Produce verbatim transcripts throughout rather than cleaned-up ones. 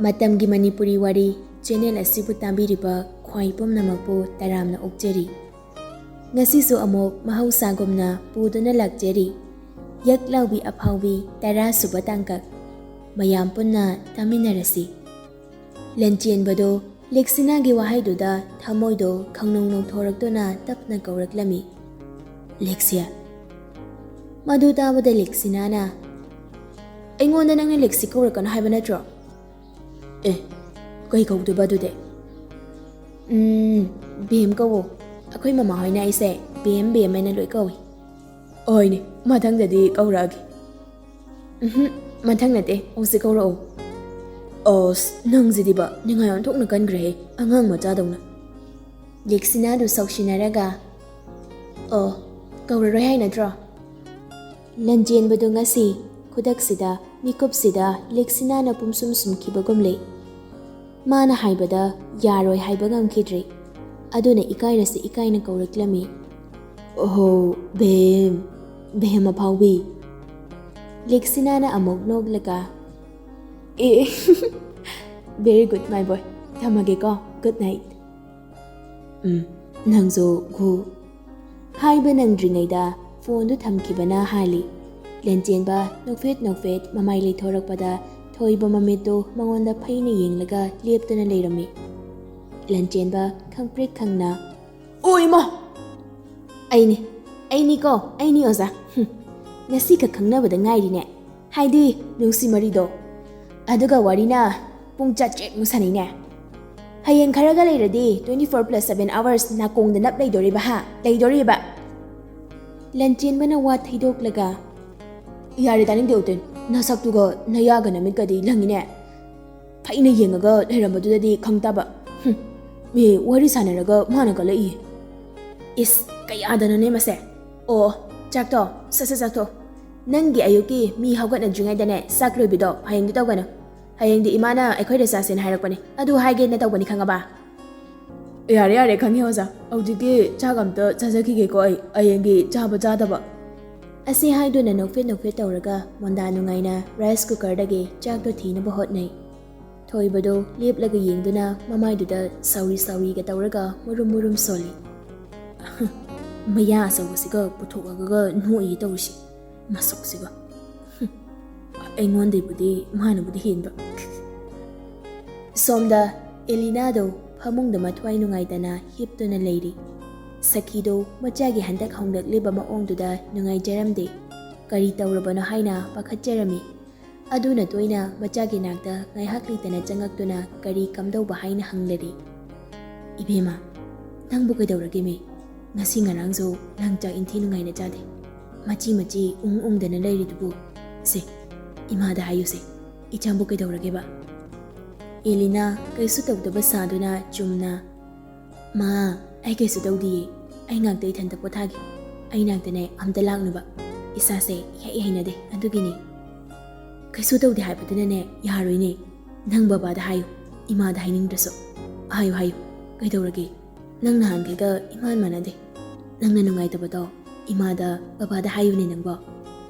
ꯃꯇꯝꯒꯤ ꯃꯅꯤꯄꯨꯔꯤ ꯋꯥꯔꯤ ꯆꯦꯅꯦꯜ ꯑꯁꯤꯕꯨ ꯇꯥꯕꯤꯔꯤꯕ ꯈ꯭ꯋꯥꯏ ꯄꯨꯝꯅꯃꯛꯄꯨ ꯇꯔꯥꯝꯅ ꯑꯣꯛꯆꯔꯤ꯫ ꯉꯁꯤꯁꯨ ꯑꯃꯨꯛ ꯃꯍꯧꯁꯥꯒꯨꯝꯅ ꯄꯨꯗꯨꯅ ꯂꯥꯛꯆꯔꯤ꯫ ꯌꯛꯂꯥꯎꯕꯤ ꯑꯐꯥꯎꯕꯤ ꯇꯔꯥ ꯁꯨꯕ ꯇꯥꯡꯀꯛ꯫ ꯃꯌꯥꯝ ꯄꯨꯟꯅ ꯇꯥꯃꯤꯟꯅꯔꯁꯤ꯫ ꯂꯟꯆꯦꯟꯕꯗꯣ ꯂꯦꯛꯁꯤꯅꯥꯒꯤ ꯋꯥꯍꯩꯗꯨꯗ ꯊꯃꯣꯏꯗꯣ ꯈꯪꯅꯧ ꯅꯧꯊꯣꯔꯛꯇꯨꯅ ꯇꯞꯅ ꯀꯧꯔꯛꯂꯝꯃꯤ꯫ "ꯂꯦꯛꯁꯤꯌꯥ!" ꯃꯗꯨ ꯇꯥꯕꯗ ꯂꯦꯛꯁꯤꯅꯥꯅ, "ꯑꯩꯉꯣꯟꯗ ꯅꯪꯅ ꯂꯦꯛꯁꯤ ꯀꯧꯔꯛꯀꯅꯨ ꯍꯥꯏꯕ ꯅꯠꯇ꯭ꯔꯣ?" "ꯑꯦ, ꯀꯩ ꯀꯧꯗꯣꯏꯕ ꯑꯗꯨꯗꯤ?" "ꯎꯝ, ꯕꯦꯝ ꯀꯧꯋꯣ꯫ ꯑꯩꯈꯣꯏ ꯃꯃꯥ ꯍꯣꯏꯅ ꯑꯩꯁꯦ ꯕꯦꯝ, ꯕꯦꯝ ꯍꯥꯏꯅ ꯂꯣꯏ ꯀꯧꯏ꯫" "ꯍꯣꯏꯅꯦ, ꯃꯊꯪꯗꯗꯤ ꯀꯧꯔꯛꯑꯒꯦ꯫" "ꯎꯝꯍꯨꯝ, ꯃꯊꯪ ꯅꯠꯇꯦ, ꯍꯧꯖꯤꯛ ꯀꯧꯔꯛꯑꯣ꯫" "ꯑꯁ, ꯅꯪꯁꯤꯗꯤꯕ, ꯅꯤꯡꯉꯥꯏ ꯑꯣꯟꯊꯣꯛꯅ ꯀꯟꯈ꯭ꯔꯦꯍꯦ, ꯑꯉꯥꯡ ꯃꯆꯥꯗꯧꯅ꯫" ꯂꯦꯛꯁꯤꯅꯥꯗꯨ ꯁꯥꯎꯁꯤꯟꯅꯔꯒ, "ꯑꯣ, ꯀꯧꯔꯔꯣꯏ ꯍꯥꯏ ꯅꯠꯇ꯭ꯔꯣ?" ꯂꯟꯆꯦꯟꯕꯗꯨ ꯉꯁꯤ ꯈꯨꯗꯛꯁꯤꯗ ꯃꯤꯀꯨꯞꯁꯤꯗ ꯂꯦꯛꯁꯤꯅꯥꯅ ꯄꯨꯝꯁꯨꯝ ꯁꯨꯝꯈꯤꯕꯒꯨꯝ ꯂꯩ꯫ ꯃꯥꯅ ꯍꯥꯏꯕꯗ ꯌꯥꯔꯣꯏ ꯍꯥꯏꯕ ꯉꯝꯈꯤꯗ꯭ꯔꯦ꯫ ꯑꯗꯨꯅ ꯏꯀꯥꯏꯔꯁꯨ ꯏꯀꯥꯏꯅ ꯀꯧꯔꯛꯂꯝꯃꯤ꯫ "ꯑꯣꯍꯣ, ꯕꯦꯝ, ꯕꯦꯝ ꯑꯐꯥꯎꯕꯤ꯫" ꯂꯦꯛꯁꯤꯅꯥꯅ ꯑꯃꯨꯛ ꯅꯣꯛꯂꯒ, "ꯑꯦ, very good, my boy꯫ ꯊꯝꯃꯒꯦꯀꯣ, good night꯫" "ꯎꯝ, ꯅꯪꯁꯨ ꯒꯨ꯫" ꯍꯥꯏꯕ ꯅꯪꯗ꯭ꯔꯤꯉꯩꯗ ꯐꯣꯟꯗꯨ ꯊꯝꯈꯤꯕꯅ ꯍꯥꯜꯂꯤ꯫ ꯂꯟꯆꯦꯟꯕ ꯅꯣꯛꯐꯦꯠ ꯅꯣꯛꯐꯦꯠ ꯃꯃꯥꯏ ꯂꯩꯊꯣꯔꯛꯄꯗ ꯊꯣꯏꯕ ꯃꯃꯤꯠꯇꯨ ꯃꯉꯣꯟꯗ ꯐꯩꯅ ꯌꯦꯡꯂꯒ ꯂꯦꯞꯇꯨꯅ ꯂꯩꯔꯝꯃꯤ꯫ ꯂꯟꯆꯦꯟꯕ ꯈꯪꯄ꯭ꯔꯦꯛ ꯈꯪꯅ, "ꯑꯣ ꯏꯃꯥ!" "ꯑꯩꯅꯤ, ꯑꯩꯅꯤꯀꯣ, ꯑꯩꯅꯤ ꯑꯣꯖꯥ꯫ ꯍꯨꯝ, ꯉꯁꯤꯈꯛ ꯈꯪꯅꯕꯗ ꯉꯥꯏꯔꯤꯅꯦ꯫ ꯍꯥꯏꯗꯤ ꯅꯨꯡꯁꯤ ꯃꯔꯤꯗꯣ꯫ ꯑꯗꯨꯒ ꯋꯥꯔꯤꯅ ꯄꯨꯡ ꯆꯥꯇ꯭ꯔꯦꯠꯃꯨꯛ ꯁꯥꯟꯅꯩꯅꯦ꯫ ꯍꯌꯦꯡ ꯈꯔꯒ ꯂꯩꯔꯗꯤ twenty four plus seven hours ꯅꯥꯀꯣꯡꯗ ꯅꯞ ꯂꯩꯗꯣꯔꯤꯕ ꯍꯥ? ꯂꯩꯗꯣꯔꯤꯕ?" ꯂꯟꯆꯦꯟꯕꯅ ꯋꯥ ꯊꯩꯗꯣꯛꯂꯒ, "ꯌꯥꯔꯦ, ꯇꯥꯅꯤꯡꯗꯦ ꯎꯇꯦꯟ꯫ ꯅꯁꯛꯇꯨꯒ ꯅꯌꯥꯒ ꯅꯃꯤꯠꯀꯗꯤ ꯂꯪꯉꯤꯅꯦ꯫ ꯐꯩꯅ ꯌꯦꯡꯉꯒ ꯂꯩꯔꯝꯕꯗꯨꯗꯗꯤ ꯈꯪ ꯇꯥꯕ꯫ ꯍꯨꯝ, ꯃꯤ ꯋꯥꯔꯤ ꯁꯥꯟꯅꯔꯒ ꯃꯥꯅ ꯀꯜꯂꯛꯏ꯫" "ꯏꯁ, ꯀꯌꯥꯗꯅꯣꯅꯦ ꯃꯁꯦ꯫ ꯑꯣ, ꯆꯥꯛꯇꯣ ꯁꯠ ꯁꯠ ꯆꯥꯊꯣꯛ꯫ ꯅꯪꯒꯤ ꯑꯌꯨꯛꯀꯤ ꯃꯤ ꯍꯧꯒꯠꯅꯗ꯭ꯔꯤꯉꯩꯗꯅꯦ ꯆꯥꯛ ꯂꯣꯏꯕꯤꯗꯣ ꯍꯌꯦꯡꯗꯤ ꯇꯧꯒꯅꯨ꯫ ꯍꯌꯦꯡꯗꯤ ꯏꯃꯥꯅ ꯑꯩꯈꯣꯏꯗ ꯆꯥꯁꯦꯅ ꯍꯥꯏꯔꯛꯄꯅꯦ꯫ ꯑꯗꯨ ꯍꯥꯏꯒꯦꯅ ꯇꯧꯕꯅꯤ, ꯈꯪꯉꯕ?" "ꯌꯥꯔꯦ, ꯌꯥꯔꯦ, ꯈꯪꯉꯦ ꯑꯣꯖꯥ꯫ ꯍꯧꯖꯤꯛꯀꯤ ꯆꯥꯛ ꯑꯝꯇ ꯆꯥꯖꯈꯤꯒꯦꯀꯣ ꯑꯩ, ꯍꯌꯦꯡꯒꯤ ꯆꯥꯕ ꯆꯥꯗꯕ꯫" ꯑꯁꯤ ꯍꯥꯏꯗꯨꯅ ꯅꯣꯛꯐꯦꯠ ꯅꯣꯛꯐꯦꯠ ꯇꯧꯔꯒ ꯃꯣꯟꯗꯥ ꯅꯨꯡꯉꯥꯏꯅ rice cookerꯗꯒꯤ ꯆꯥꯛꯇꯣ ꯊꯤꯅꯕ ꯍꯣꯠꯅꯩ꯫ ꯊꯣꯏꯕꯗꯣ ꯂꯦꯞꯂꯒ ꯌꯦꯡꯗꯨꯅ ꯃꯃꯥꯏꯗꯨꯗ ꯁꯥꯎꯔꯤ ꯁꯥꯎꯔꯤꯒ ꯇꯧꯔꯒ ꯃꯨꯔꯨꯝ ꯃꯨꯔꯨꯝ ꯁꯣꯜꯂꯤ꯫ ꯃꯌꯥ ꯑꯆꯧꯕꯁꯤꯒ ꯄꯨꯊꯣꯛꯑꯒ ꯅꯣꯛꯏ ꯇꯧꯔꯤꯁꯤ꯫ ꯃꯁꯛꯁꯤꯒ꯫ ꯑꯩꯉꯣꯟꯗꯩꯕꯨꯗꯤ ꯃꯥꯅꯕꯨꯗꯤ ꯍꯦꯟꯕ꯫ ꯁꯣꯝꯗ ꯑꯦꯂꯤꯅꯥꯗꯣ ꯐꯃꯨꯡꯗ ꯃꯊ꯭ꯋꯥꯏ ꯅꯨꯡꯉꯥꯏꯇꯅ ꯍꯤꯞꯇꯨꯅ ꯂꯩꯔꯤ꯫ ꯁꯈꯤꯗꯣ ꯃꯆꯥꯒꯤ ꯍꯟꯗꯛ ꯍꯣꯡꯂꯛꯂꯤꯕ ꯃꯑꯣꯡꯗꯨꯗ ꯅꯨꯡꯉꯥꯏꯖꯔꯝꯗꯦ꯫ ꯀꯔꯤ ꯇꯧꯔꯕꯅꯣ ꯍꯥꯏꯅ ꯄꯥꯈꯠꯆꯔꯝꯃꯤ꯫ ꯑꯗꯨꯅ ꯇꯣꯏꯅ ꯃꯆꯥꯒꯤ ꯅꯥꯛꯇ ꯉꯥꯏꯍꯥꯛ ꯂꯩꯇꯅ ꯆꯪꯉꯛꯇꯨꯅ ꯀꯔꯤ ꯀꯝꯗꯧꯕ ꯍꯥꯏꯅ ꯍꯪꯂꯔꯤ꯫ "ꯏꯕꯦꯝꯃ, ꯅꯪꯕꯨ ꯀꯩꯗꯧꯔꯒꯦꯃꯤ? ꯉꯁꯤ ꯉꯔꯥꯡꯁꯨ ꯅꯪ ꯆꯥꯛ ꯏꯟꯊꯤ ꯅꯨꯡꯉꯥꯏꯅ ꯆꯥꯗꯦ꯫ ꯃꯆꯤ ꯃꯆꯤ ꯎꯪ ꯎꯪꯗꯅ ꯂꯩꯔꯤꯗꯨꯕꯨ? ꯁꯦ, ꯏꯃꯥꯗ ꯍꯥꯏꯌꯨꯁꯦ, ꯏꯆꯥꯕꯨ ꯀꯩꯗꯧꯔꯒꯦꯕ?" ꯑꯦꯂꯤꯅꯥ ꯀꯩꯁꯨ ꯇꯧꯗꯕ ꯁꯥꯗꯨꯅ ꯆꯨꯝꯅ, "ꯃꯥ, ꯑꯩ ꯀꯩꯁꯨ ꯇꯧꯗꯤꯌꯦ꯫ ꯑꯩ ꯉꯥꯛꯇ ꯏꯊꯟꯇ ꯄꯣꯊꯥꯒꯦ꯫ ꯑꯩ ꯅꯥꯛꯇꯅꯦ ꯑꯝꯇ ꯂꯥꯛꯅꯨꯕ꯫ ꯏꯁꯥꯁꯦ ꯏꯍꯩ ꯍꯩꯅꯗꯦ, ꯑꯗꯨꯒꯤꯅꯦ꯫" "ꯀꯩꯁꯨ ꯇꯧꯗꯦ ꯍꯥꯏꯕꯗꯨꯅꯅꯦ ꯌꯥꯔꯣꯏꯅꯦ꯫ ꯅꯪ ꯕꯕꯥꯗ ꯍꯥꯏꯌꯨ, ꯏꯃꯥꯗ ꯍꯥꯏꯅꯤꯡꯗ꯭ꯔꯁꯨ꯫ ꯍꯥꯏꯌꯨ, ꯍꯥꯏꯌꯨ꯫ ꯀꯩꯗꯧꯔꯒꯦ? ꯅꯪ ꯅꯍꯥꯟꯈꯩꯒ ꯏꯃꯥꯟ ꯃꯥꯟꯅꯗꯦ꯫ ꯅꯪꯅ ꯅꯨꯡꯉꯥꯏꯇꯕꯗꯣ ꯏꯃꯥꯗ, ꯕꯕꯥꯗ ꯍꯥꯏꯌꯨꯅꯦ ꯅꯪꯕꯣ꯫"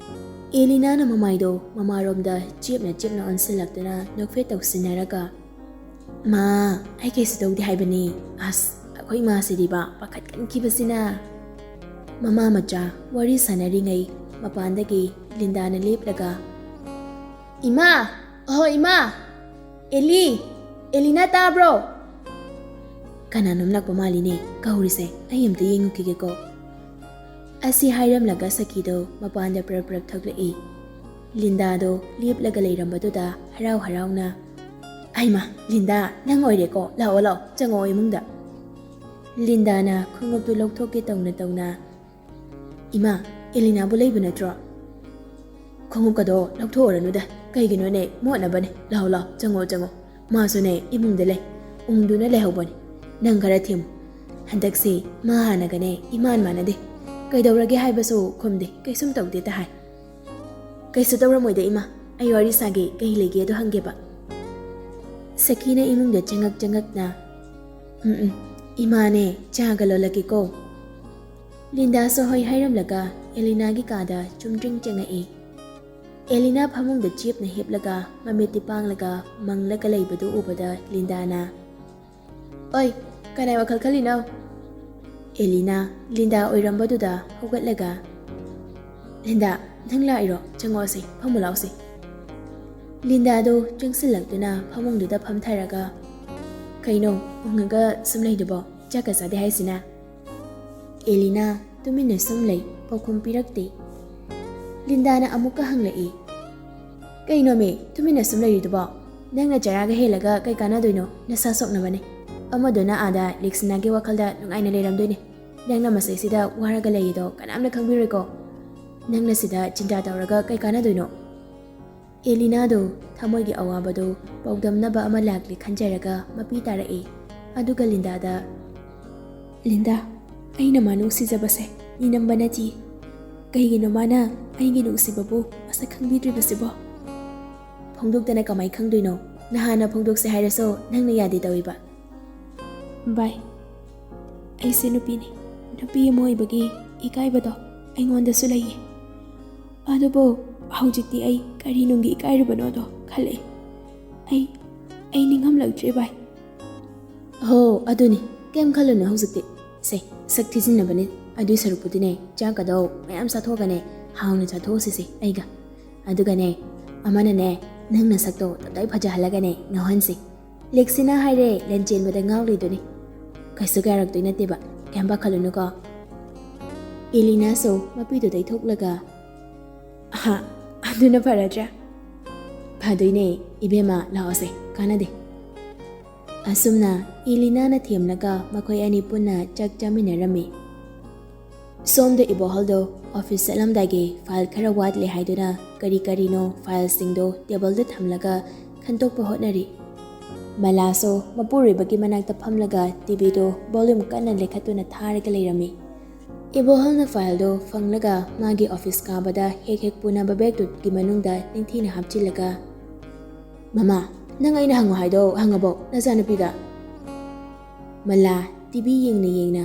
ꯑꯦꯂꯤꯅꯥꯅ ꯃꯃꯥꯏꯗꯣ ꯃꯃꯥꯔꯣꯝꯗ ꯆꯦꯞꯅ ꯆꯦꯞꯅ ꯑꯣꯟꯁꯤꯜꯂꯛꯇꯨꯅ ꯅꯣꯛꯐꯦꯠ ꯇꯧꯁꯤꯟꯅꯔꯒ, "ꯃꯥ, ꯑꯩ ꯀꯩꯁꯨ ꯇꯧꯗꯦ ꯍꯥꯏꯕꯅꯤ꯫ ꯑꯁ, ꯑꯩꯈꯣꯏ ꯏꯃꯥꯁꯤꯗꯤꯕ ꯄꯥꯈꯠꯀꯟꯈꯤꯕꯁꯤꯅ꯫" ꯃꯃꯥ ꯃꯆꯥ ꯋꯥꯔꯤ ꯁꯥꯟꯅꯔꯤꯉꯩ ꯃꯄꯥꯟꯗꯒꯤ ꯂꯤꯟꯗꯥꯅ ꯂꯦꯞꯂꯒ, "ꯏꯃꯥ! ꯑꯍꯣ ꯏꯃꯥ! ꯑꯦꯂꯤ! ꯑꯦꯂꯤꯅꯥ ꯇꯥꯕ꯭ꯔꯣ?" "ꯀꯅꯥꯅꯣꯝ ꯂꯥꯛꯄ ꯃꯥꯜꯂꯤꯅꯦ ꯀꯧꯔꯤꯁꯦ, ꯑꯩ ꯑꯝꯇ ꯌꯦꯡꯉꯨꯈꯤꯒꯦꯀꯣ꯫" ꯑꯁꯤ ꯍꯥꯏꯔꯝꯂꯒ ꯁꯈꯤꯗꯣ ꯃꯄꯥꯟꯗ ꯄ꯭ꯔꯞ ꯄ꯭ꯔꯞ ꯊꯣꯛꯂꯛꯏ꯫ ꯂꯤꯟꯗꯥꯗꯣ ꯂꯦꯞꯂꯒ ꯂꯩꯔꯝꯕꯗꯨꯗ ꯍꯔꯥꯎ ꯍꯔꯥꯎꯅ, "ꯑꯩꯃ, ꯂꯤꯟꯗꯥ, ꯅꯪ ꯑꯣꯏꯔꯦꯀꯣ? ꯂꯥꯛꯑꯣ ꯂꯥꯛꯑꯣ, ꯆꯪꯉꯛꯑꯣ ꯏꯃꯨꯡꯗ꯫" ꯂꯤꯟꯗꯥꯅ ꯈꯣꯡꯎꯞꯇꯨ ꯂꯧꯊꯣꯛꯀꯦ ꯇꯧꯅ ꯇꯧꯅ, "ꯏꯃꯥ, ꯑꯦꯂꯤꯅꯥꯕꯨ ꯂꯩꯕ ꯅꯠꯇ꯭ꯔꯣ?" "ꯈꯣꯡꯎꯞꯀꯗꯣ ꯂꯧꯊꯣꯛꯎꯔꯅꯨꯗ, ꯀꯩꯒꯤꯅꯣꯅꯦ? ꯃꯣꯠꯅꯕꯅꯦ꯫ ꯂꯥꯛꯑꯣ ꯂꯥꯛꯑꯣ, ꯆꯪꯉꯣ ꯆꯪꯉꯣ꯫ ꯃꯥꯁꯨꯅꯦ ꯏꯃꯨꯡꯗ ꯂꯩ, ꯎꯪꯗꯨꯅ ꯂꯩꯍꯧꯕꯅꯤ꯫ ꯅꯪ ꯈꯔ ꯊꯦꯝꯃꯨ꯫ ꯍꯟꯗꯛꯁꯦ ꯃꯥ ꯍꯥꯟꯅꯒꯅꯦ ꯏꯃꯥꯟ ꯃꯥꯟꯅꯗꯦ꯫ ꯀꯩꯗꯧꯔꯒꯦ ꯍꯥꯏꯕꯁꯨ ꯈꯨꯝꯗꯦ, ꯀꯩꯁꯨꯝ ꯇꯧꯗꯦꯇ ꯍꯥꯏ꯫ ꯀꯩꯁꯨ ꯇꯧꯔꯝꯃꯣꯏꯗ ꯏꯃꯥ, ꯑꯩ ꯋꯥꯔꯤ ꯁꯥꯒꯦ, ꯀꯩ ꯂꯩꯒꯦꯗꯣ ꯍꯪꯒꯦꯕ꯫" ꯁꯈꯤꯅ ꯏꯃꯨꯡꯗ ꯆꯪꯉꯛ ꯆꯪꯉꯛꯅ, "ꯎꯝ ꯎꯝ, ꯏꯃꯥꯅꯦ ꯆꯥꯒ ꯂꯣꯜꯂꯛꯀꯦꯀꯣ꯫" ꯂꯤꯟꯗꯥꯁꯨ ꯍꯣꯏ ꯍꯥꯏꯔꯝꯂꯒ ꯑꯦꯂꯤꯅꯥꯒꯤ ꯀꯥꯗ ꯆꯨꯝꯗ꯭ꯔꯤꯡ ꯆꯪꯉꯛꯏ꯫ ꯑꯦꯂꯤꯅꯥ ꯐꯃꯨꯡꯗ ꯆꯦꯞꯅ ꯍꯤꯞꯂꯒ ꯃꯃꯤꯠꯇꯤ ꯄꯥꯡꯂꯒ ꯃꯪꯂꯒ ꯂꯩꯕꯗꯨ ꯎꯕꯗ ꯂꯤꯟꯗꯥꯅ, "ꯑꯣꯏ, ꯀꯅꯥꯏ ꯋꯥꯈꯜ ꯈꯜꯂꯤꯅꯣ?" ꯑꯦꯂꯤꯅꯥ ꯂꯤꯟꯗꯥ ꯑꯣꯏꯔꯝꯕꯗꯨꯗ ꯍꯧꯒꯠꯂꯒ, "ꯂꯤꯟꯗꯥ, ꯅꯪ ꯂꯥꯛꯏꯔꯣ? ꯆꯪꯉꯛꯑꯣꯁꯦ, ꯐꯝꯃꯨ ꯂꯥꯛꯑꯣꯁꯦ꯫" ꯂꯤꯟꯗꯥꯗꯣ ꯆꯪꯁꯤꯜꯂꯛꯇꯨꯅ ꯐꯃꯨꯡꯗꯨꯗ ꯐꯝꯊꯔꯒ, "ꯀꯩꯅꯣ, ꯎꯪꯉꯒ ꯁꯨꯝ ꯂꯩꯗꯨꯕꯣ? ꯆꯥꯛꯀ ꯆꯥꯗꯦ ꯍꯥꯏꯁꯤꯅ?" ꯑꯦꯂꯤꯅꯥ ꯇꯨꯃꯤꯟꯅ ꯁꯨꯝ ꯂꯩ, ꯄꯥꯎꯈꯨꯝ ꯄꯤꯔꯛꯇꯦ꯫ ꯂꯤꯟꯗꯥꯅ ꯑꯃꯨꯛꯀ ꯍꯪꯂꯛꯏ, "ꯀꯩꯅꯣꯃꯤ, ꯇꯨꯃꯤꯟꯅ ꯁꯨꯝ ꯂꯩꯔꯤꯗꯨꯕꯣ? ꯅꯪꯅ ꯆꯔꯥꯒ ꯍꯦꯜꯂꯒ ꯀꯩ ꯀꯥꯟꯅꯗꯣꯏꯅꯣ? ꯅꯁꯥ ꯁꯣꯛꯅꯕꯅꯦ꯫ ꯑꯃꯗꯨꯅ ꯑꯥꯗ ꯂꯤꯛꯁꯤꯅꯥꯒꯤ ꯋꯥꯈꯜꯗ ꯅꯨꯡꯉꯥꯏꯅ ꯂꯩꯔꯝꯗꯣꯏꯅꯦ꯫ ꯅꯪꯅ ꯃꯁꯩꯁꯤꯗ ꯋꯥꯔꯒ ꯂꯩꯔꯤꯗꯣ ꯀꯅꯥꯝꯅ ꯈꯪꯕꯤꯔꯣꯏꯀꯣ꯫ ꯅꯪꯅ ꯁꯤꯗ ꯆꯤꯟꯇꯥ ꯇꯧꯔꯒ ꯀꯩ ꯀꯥꯟꯅꯗꯣꯏꯅꯣ?" ꯑꯦꯂꯤꯅꯥꯗꯣ ꯊꯃꯣꯏꯒꯤ ꯑꯋꯥꯕꯗꯣ ꯄꯥꯎꯗꯝꯅꯕ ꯑꯃ ꯂꯥꯛꯂꯦ ꯈꯟꯖꯔꯒ ꯃꯄꯤ ꯇꯥꯔꯛꯏ꯫ ꯑꯗꯨꯒ ꯂꯤꯟꯗꯥꯗ, "ꯂꯤꯟꯗꯥ, ꯑꯩꯅ ꯃꯥ ꯅꯨꯡꯁꯤꯖꯕꯁꯦ ꯃꯤꯅꯝꯕ ꯅꯠꯇꯦ꯫ ꯀꯩꯒꯤꯅꯣ ꯃꯥꯅ ꯑꯩꯒꯤ ꯅꯨꯡꯁꯤꯕꯕꯨ ꯃꯁꯛ ꯈꯪꯕꯤꯗ꯭ꯔꯤꯕꯁꯤꯕꯣ?" "ꯐꯣꯡꯗꯣꯛꯇꯅ ꯀꯃꯥꯏ ꯈꯪꯗꯣꯏꯅꯣ? ꯅꯍꯥꯟꯅ ꯐꯣꯡꯗꯣꯛꯁꯦ ꯍꯥꯏꯔꯁꯨ ꯅꯪꯅ ꯌꯥꯗꯦ ꯇꯧꯏꯕ꯫" "ꯚꯥꯏ, ꯑꯩꯁꯦ ꯅꯨꯄꯤꯅꯤ꯫ ꯅꯨꯄꯤ ꯑꯃ ꯑꯣꯏꯕꯒꯤ ꯏꯀꯥꯏꯕꯗꯣ ꯑꯩꯉꯣꯟꯗꯁꯨ ꯂꯩꯌꯦ꯫ ꯑꯗꯨꯕꯨ ꯍꯧꯖꯤꯛꯇꯤ ꯑꯩ ꯀꯔꯤ ꯅꯨꯡꯒꯤ ꯏꯀꯥꯏꯔꯨꯕꯅꯣꯗꯣ ꯈꯜꯂꯛꯑꯦ꯫ ꯑꯩ, ꯑꯩ ꯅꯤꯡꯉꯝꯂꯛꯇ꯭ꯔꯦ ꯚꯥꯏ꯫" "ꯍꯣ, ꯑꯗꯨꯅꯤ, ꯀꯩꯝ ꯈꯜꯂꯨꯅꯨ ꯍꯧꯖꯤꯛꯇꯤ꯫ ꯁꯦ, ꯁꯛ ꯊꯤꯖꯤꯟꯅꯕꯅꯤ꯫ ꯑꯗꯨꯏ ꯁꯔꯨꯛꯄꯨꯗꯤꯅꯦ, ꯆꯥꯛꯀꯗꯣ ꯃꯌꯥꯝ ꯆꯥꯊꯣꯛꯑꯒꯅꯦ, ꯍꯥꯎꯅ ꯆꯥꯊꯣꯛꯎꯁꯤꯁꯦ ꯑꯩꯒ꯫ ꯑꯗꯨꯒꯅꯦ, ꯑꯃꯅꯅꯦ, ꯅꯪ ꯅꯁꯛꯇꯣ ꯇꯞꯇꯥꯏ ꯐꯖꯍꯜꯂꯒꯅꯦ ꯉꯥꯎꯍꯟꯁꯤ꯫ ꯂꯦꯛꯁꯤꯅ ꯍꯥꯏꯔꯦ, ꯂꯟ ꯆꯦꯟꯕꯗ ꯉꯥꯎ ꯂꯩꯗꯨꯅꯤ꯫ ꯀꯩꯁꯨ ꯀꯥꯏꯔꯛꯇꯣꯏ ꯅꯠꯇꯦꯕ, ꯀꯩꯝ ꯄꯥꯈꯠꯂꯨꯅꯨꯀꯣ꯫" ꯑꯦꯂꯤꯅꯥꯁꯨ ꯃꯄꯤꯗꯨ ꯇꯩꯊꯣꯛꯂꯒ, "ꯑꯍꯥ, ꯑꯗꯨꯅ ꯐꯔꯗ꯭ꯔꯥ?" "ꯐꯗꯣꯏꯅꯦ, ꯏꯕꯦꯝꯃ, ꯂꯥꯛꯑꯣꯁꯦ, ꯀꯥꯟꯅꯗꯦ꯫" ꯑꯁꯨꯝꯅ ꯑꯦꯂꯤꯅꯥꯅ ꯊꯦꯝꯂꯒ ꯃꯈꯣꯏ ꯑꯅꯤ ꯄꯨꯟꯅ ꯆꯥꯛ ꯆꯥꯃꯤꯟꯅꯔꯝꯃꯤ꯫ ꯁꯣꯝꯗ ꯏꯕꯣꯍꯜꯗꯣ ꯑꯣꯐꯤꯁ ꯆꯠꯂꯝꯗꯥꯏꯒꯤ ꯐꯥꯏꯜ ꯈꯔ ꯋꯥꯠꯂꯦ ꯍꯥꯏꯗꯨꯅ ꯀꯔꯤ ꯀꯔꯤꯅꯣ ꯐꯥꯏꯜꯁꯤꯡꯗꯣ ꯇꯦꯕꯜꯗ ꯊꯝꯂꯒ ꯈꯟꯇꯣꯛꯄ ꯍꯣꯠꯅꯔꯤ꯫ ꯃꯂꯥꯁꯨ ꯃꯄꯨꯔꯣꯏꯕꯒꯤ ꯃꯅꯥꯛꯇ ꯐꯝꯂꯒ ꯇꯤꯚꯤꯗꯣ ꯚꯣꯂ꯭ꯌꯨꯝ ꯀꯟꯅ ꯂꯩꯈꯠꯇꯨꯅ ꯊꯥꯔꯒ ꯂꯩꯔꯝꯃꯤ꯫ ꯏꯕꯣꯍꯜꯅ ꯐꯥꯏꯜꯗꯣ ꯐꯪꯂꯒ ꯃꯥꯒꯤ ꯑꯣꯐꯤꯁ ꯀꯥꯕꯗ ꯍꯦꯛ ꯍꯦꯛ ꯄꯨꯅꯕ ꯕꯦꯒꯇꯨꯒꯤ ꯃꯅꯨꯡꯗ ꯅꯤꯡꯊꯤꯅ ꯍꯥꯞꯆꯤꯜꯂꯒ, "ꯃꯃꯥ, ꯅꯪ ꯑꯩꯅ ꯍꯪꯉꯣ ꯍꯥꯏꯗꯣ ꯍꯪꯉꯕꯣ ꯅꯆꯥꯅꯨꯄꯤꯗ?" ꯃꯂꯥ ꯇꯤꯚꯤ ꯌꯦꯡꯅ ꯌꯦꯡꯅ,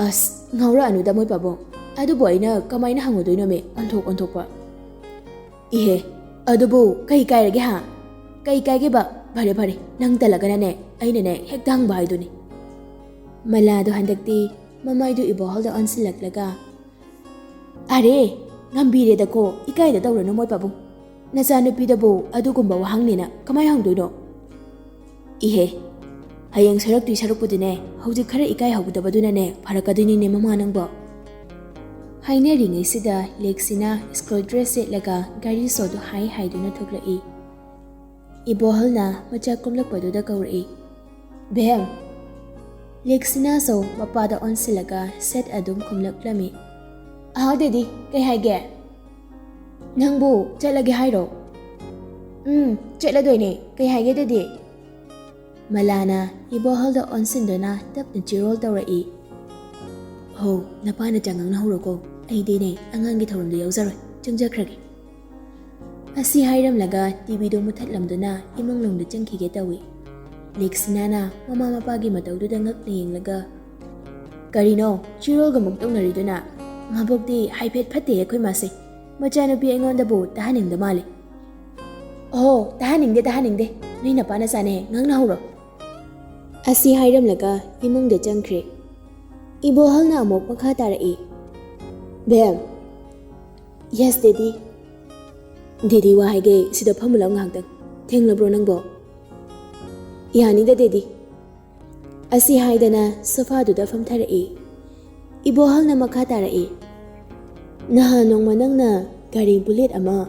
"ꯑꯁ, ꯉꯥꯎꯔꯛꯑꯅꯨꯗ ꯃꯣꯏ ꯄꯥꯕꯨꯡ꯫ ꯑꯗꯨꯕꯨ ꯑꯩꯅ ꯀꯃꯥꯏꯅ ꯍꯪꯉꯨꯗꯣꯏꯅꯣꯃꯤ, ꯑꯣꯟꯊꯣꯛ ꯑꯣꯟꯊꯣꯛꯄ꯫" ꯏꯍꯦ, ꯑꯗꯨꯕꯨ ꯀꯩ ꯀꯥꯏꯔꯒꯦ ꯍꯥ? ꯀꯩ ꯀꯥꯏꯒꯦꯕ? ꯐꯔꯦ ꯐꯔꯦ, ꯅꯪ ꯇꯜꯂꯒꯅꯅꯦ, ꯑꯩꯅꯅꯦ ꯍꯦꯛꯇ ꯍꯪꯕ ꯍꯥꯏꯗꯨꯅꯤ꯫ ꯃꯂꯥꯗꯣ ꯍꯟꯗꯛꯇꯤ ꯃꯃꯥꯏꯗꯨ ꯏꯕꯣꯍꯜꯗ ꯑꯣꯟꯁꯤꯜꯂꯛꯂꯒ, "ꯑꯔꯦ, ꯉꯝꯕꯤꯔꯦꯗꯀꯣ, ꯏꯀꯥꯏꯗ ꯇꯧꯔꯅꯨ ꯃꯣꯏ ꯄꯥꯕꯨꯡ꯫ ꯅꯆꯥꯅꯨꯄꯤꯗꯕꯨ ꯑꯗꯨꯒꯨꯝꯕ ꯋꯥꯍꯪꯅꯦꯅ ꯀꯃꯥꯏ ꯍꯪꯗꯣꯏꯅꯣ?" "ꯏꯍꯦ, ꯍꯌꯦꯡ ꯁꯣꯏꯔꯛꯇꯣꯏ ꯁꯔꯨꯛꯄꯨꯗꯤꯅꯦ, ꯍꯧꯖꯤꯛ ꯈꯔ ꯏꯀꯥꯏ ꯍꯧꯒꯗꯕꯗꯨꯅꯅꯦ ꯐꯔꯛꯀꯗꯣꯏꯅꯤꯅꯦ ꯃꯃꯥ ꯅꯪꯕꯣ"꯫ ꯍꯥꯏꯅꯔꯤꯉꯩꯁꯤꯗ ꯂꯦꯛꯁꯤꯅ ꯁ꯭ꯀꯨꯜ ꯗ꯭ꯔꯦꯁ ꯁꯦꯠꯂꯒ ꯒꯥꯔꯤ ꯁꯣꯗꯨ ꯍꯥꯏ ꯍꯥꯏꯗꯨꯅ ꯊꯣꯛꯂꯛꯏ꯫ ꯏꯕꯣꯍꯜꯅ ꯃꯆꯥ ꯀꯨꯝꯂꯛꯄꯗꯨꯗ ꯀꯧꯔꯛꯏ, "ꯕꯦꯝ!" ꯂꯦꯛꯁꯤꯅꯥꯁꯨ ꯃꯄꯥꯗ ꯑꯣꯟꯁꯤꯜꯂꯒ ꯁꯦꯠ ꯑꯗꯨꯝ ꯈꯨꯝꯂꯛꯂꯝꯃꯤ꯫ "ꯍꯥꯎ ꯗꯦꯗꯤ, ꯀꯩ ꯍꯥꯏꯒꯦ?" "ꯅꯪꯕꯨ ꯆꯠꯂꯒꯦ ꯍꯥꯏꯔꯣ?" "ꯎꯝ, ꯆꯠꯂꯗꯣꯏꯅꯦ꯫ ꯀꯩ ꯍꯥꯏꯒꯦ ꯗꯦꯗꯤ?" ꯃꯂꯥꯅ ꯏꯕꯣꯍꯜꯗ ꯑꯣꯟꯁꯤꯟꯗꯨꯅ ꯇꯞꯅ ꯆꯤꯔꯣꯜ ꯇꯧꯔꯛꯏ꯫ "ꯍꯣ, ꯅꯄꯥꯅ ꯆꯥ ꯉꯥꯡꯅꯍꯧꯔꯣꯀꯣ꯫ ꯑꯩꯗꯤꯅꯦ ꯑꯉꯥꯡꯒꯤ ꯊꯧꯔꯝꯗꯣ ꯌꯥꯎꯖꯔꯣꯏ꯫ ꯆꯪꯖꯈ꯭ꯔꯒꯦ"꯫ ꯑꯁꯤ ꯍꯥꯏꯔꯝꯂꯒ ꯇꯤꯚꯤꯗꯨ ꯃꯨꯊꯠꯂꯝꯗꯨꯅ ꯏꯃꯨꯡꯂꯣꯝꯗ ꯆꯪꯈꯤꯒꯦ ꯇꯧꯏ꯫ ꯂꯦꯛꯁꯤꯅꯥꯅ ꯃꯃꯥ ꯃꯄꯥꯒꯤ ꯃꯇꯧꯗꯨꯗ ꯉꯛꯅ ꯌꯦꯡꯂꯒ, "ꯀꯔꯤꯅꯣ, ꯆꯤꯔꯣꯜꯒ ꯑꯃꯨꯛ ꯇꯧꯅꯔꯤꯗꯨꯅ? ꯃꯕꯨꯛꯇꯤ ꯍꯥꯏꯐꯦꯠ ꯐꯠꯇꯦ ꯑꯩꯈꯣꯏ ꯃꯥꯁꯦ꯫ ꯃꯆꯥꯅꯨꯄꯤ ꯑꯩꯉꯣꯟꯗꯕꯨ ꯇꯥꯍꯟꯅꯤꯡꯗ ꯃꯥꯜꯂꯦ"꯫ "ꯑꯣꯍꯣ, ꯇꯥꯍꯟꯅꯤꯡꯗꯦ, ꯇꯥꯍꯟꯅꯤꯡꯗꯦ꯫ ꯅꯣꯏ ꯅꯄꯥ ꯅꯆꯥꯅꯦ, ꯉꯥꯡꯅꯍꯧꯔꯣ"꯫ ꯑꯁꯤ ꯍꯥꯏꯔꯝꯂꯒ ꯏꯃꯨꯡꯗ ꯆꯪꯈ꯭ꯔꯦ꯫ ꯏꯕꯣꯍꯜꯅ ꯑꯃꯨꯛ ꯃꯈꯥ ꯇꯥꯔꯛꯏ, "ꯕꯦꯝ!" "Yes, daddy". "ꯗꯦꯗꯤ, ꯋꯥ ꯍꯥꯏꯒꯦ, ꯁꯤꯗ ꯐꯝꯃꯨ ꯂꯥꯎ ꯉꯥꯏꯍꯥꯛꯇꯪ꯫ ꯊꯦꯡꯂꯕ꯭ꯔꯣ ꯅꯪꯕꯣ?" "ꯌꯥꯅꯤꯗ, ꯗꯦꯗꯤ"꯫ ꯑꯁꯤ ꯍꯥꯏꯗꯅ ꯁꯣꯐꯥꯗꯨꯗ ꯐꯝꯊꯔꯛꯏ꯫ ꯏꯕꯣꯍꯜꯅ ꯃꯈꯥ ꯇꯥꯔꯛꯏ, "ꯅꯍꯥꯟ ꯅꯣꯡꯃ ꯅꯪꯅ ꯒꯥꯔꯤ ꯕꯨꯂꯦꯠ ꯑꯃ"꯫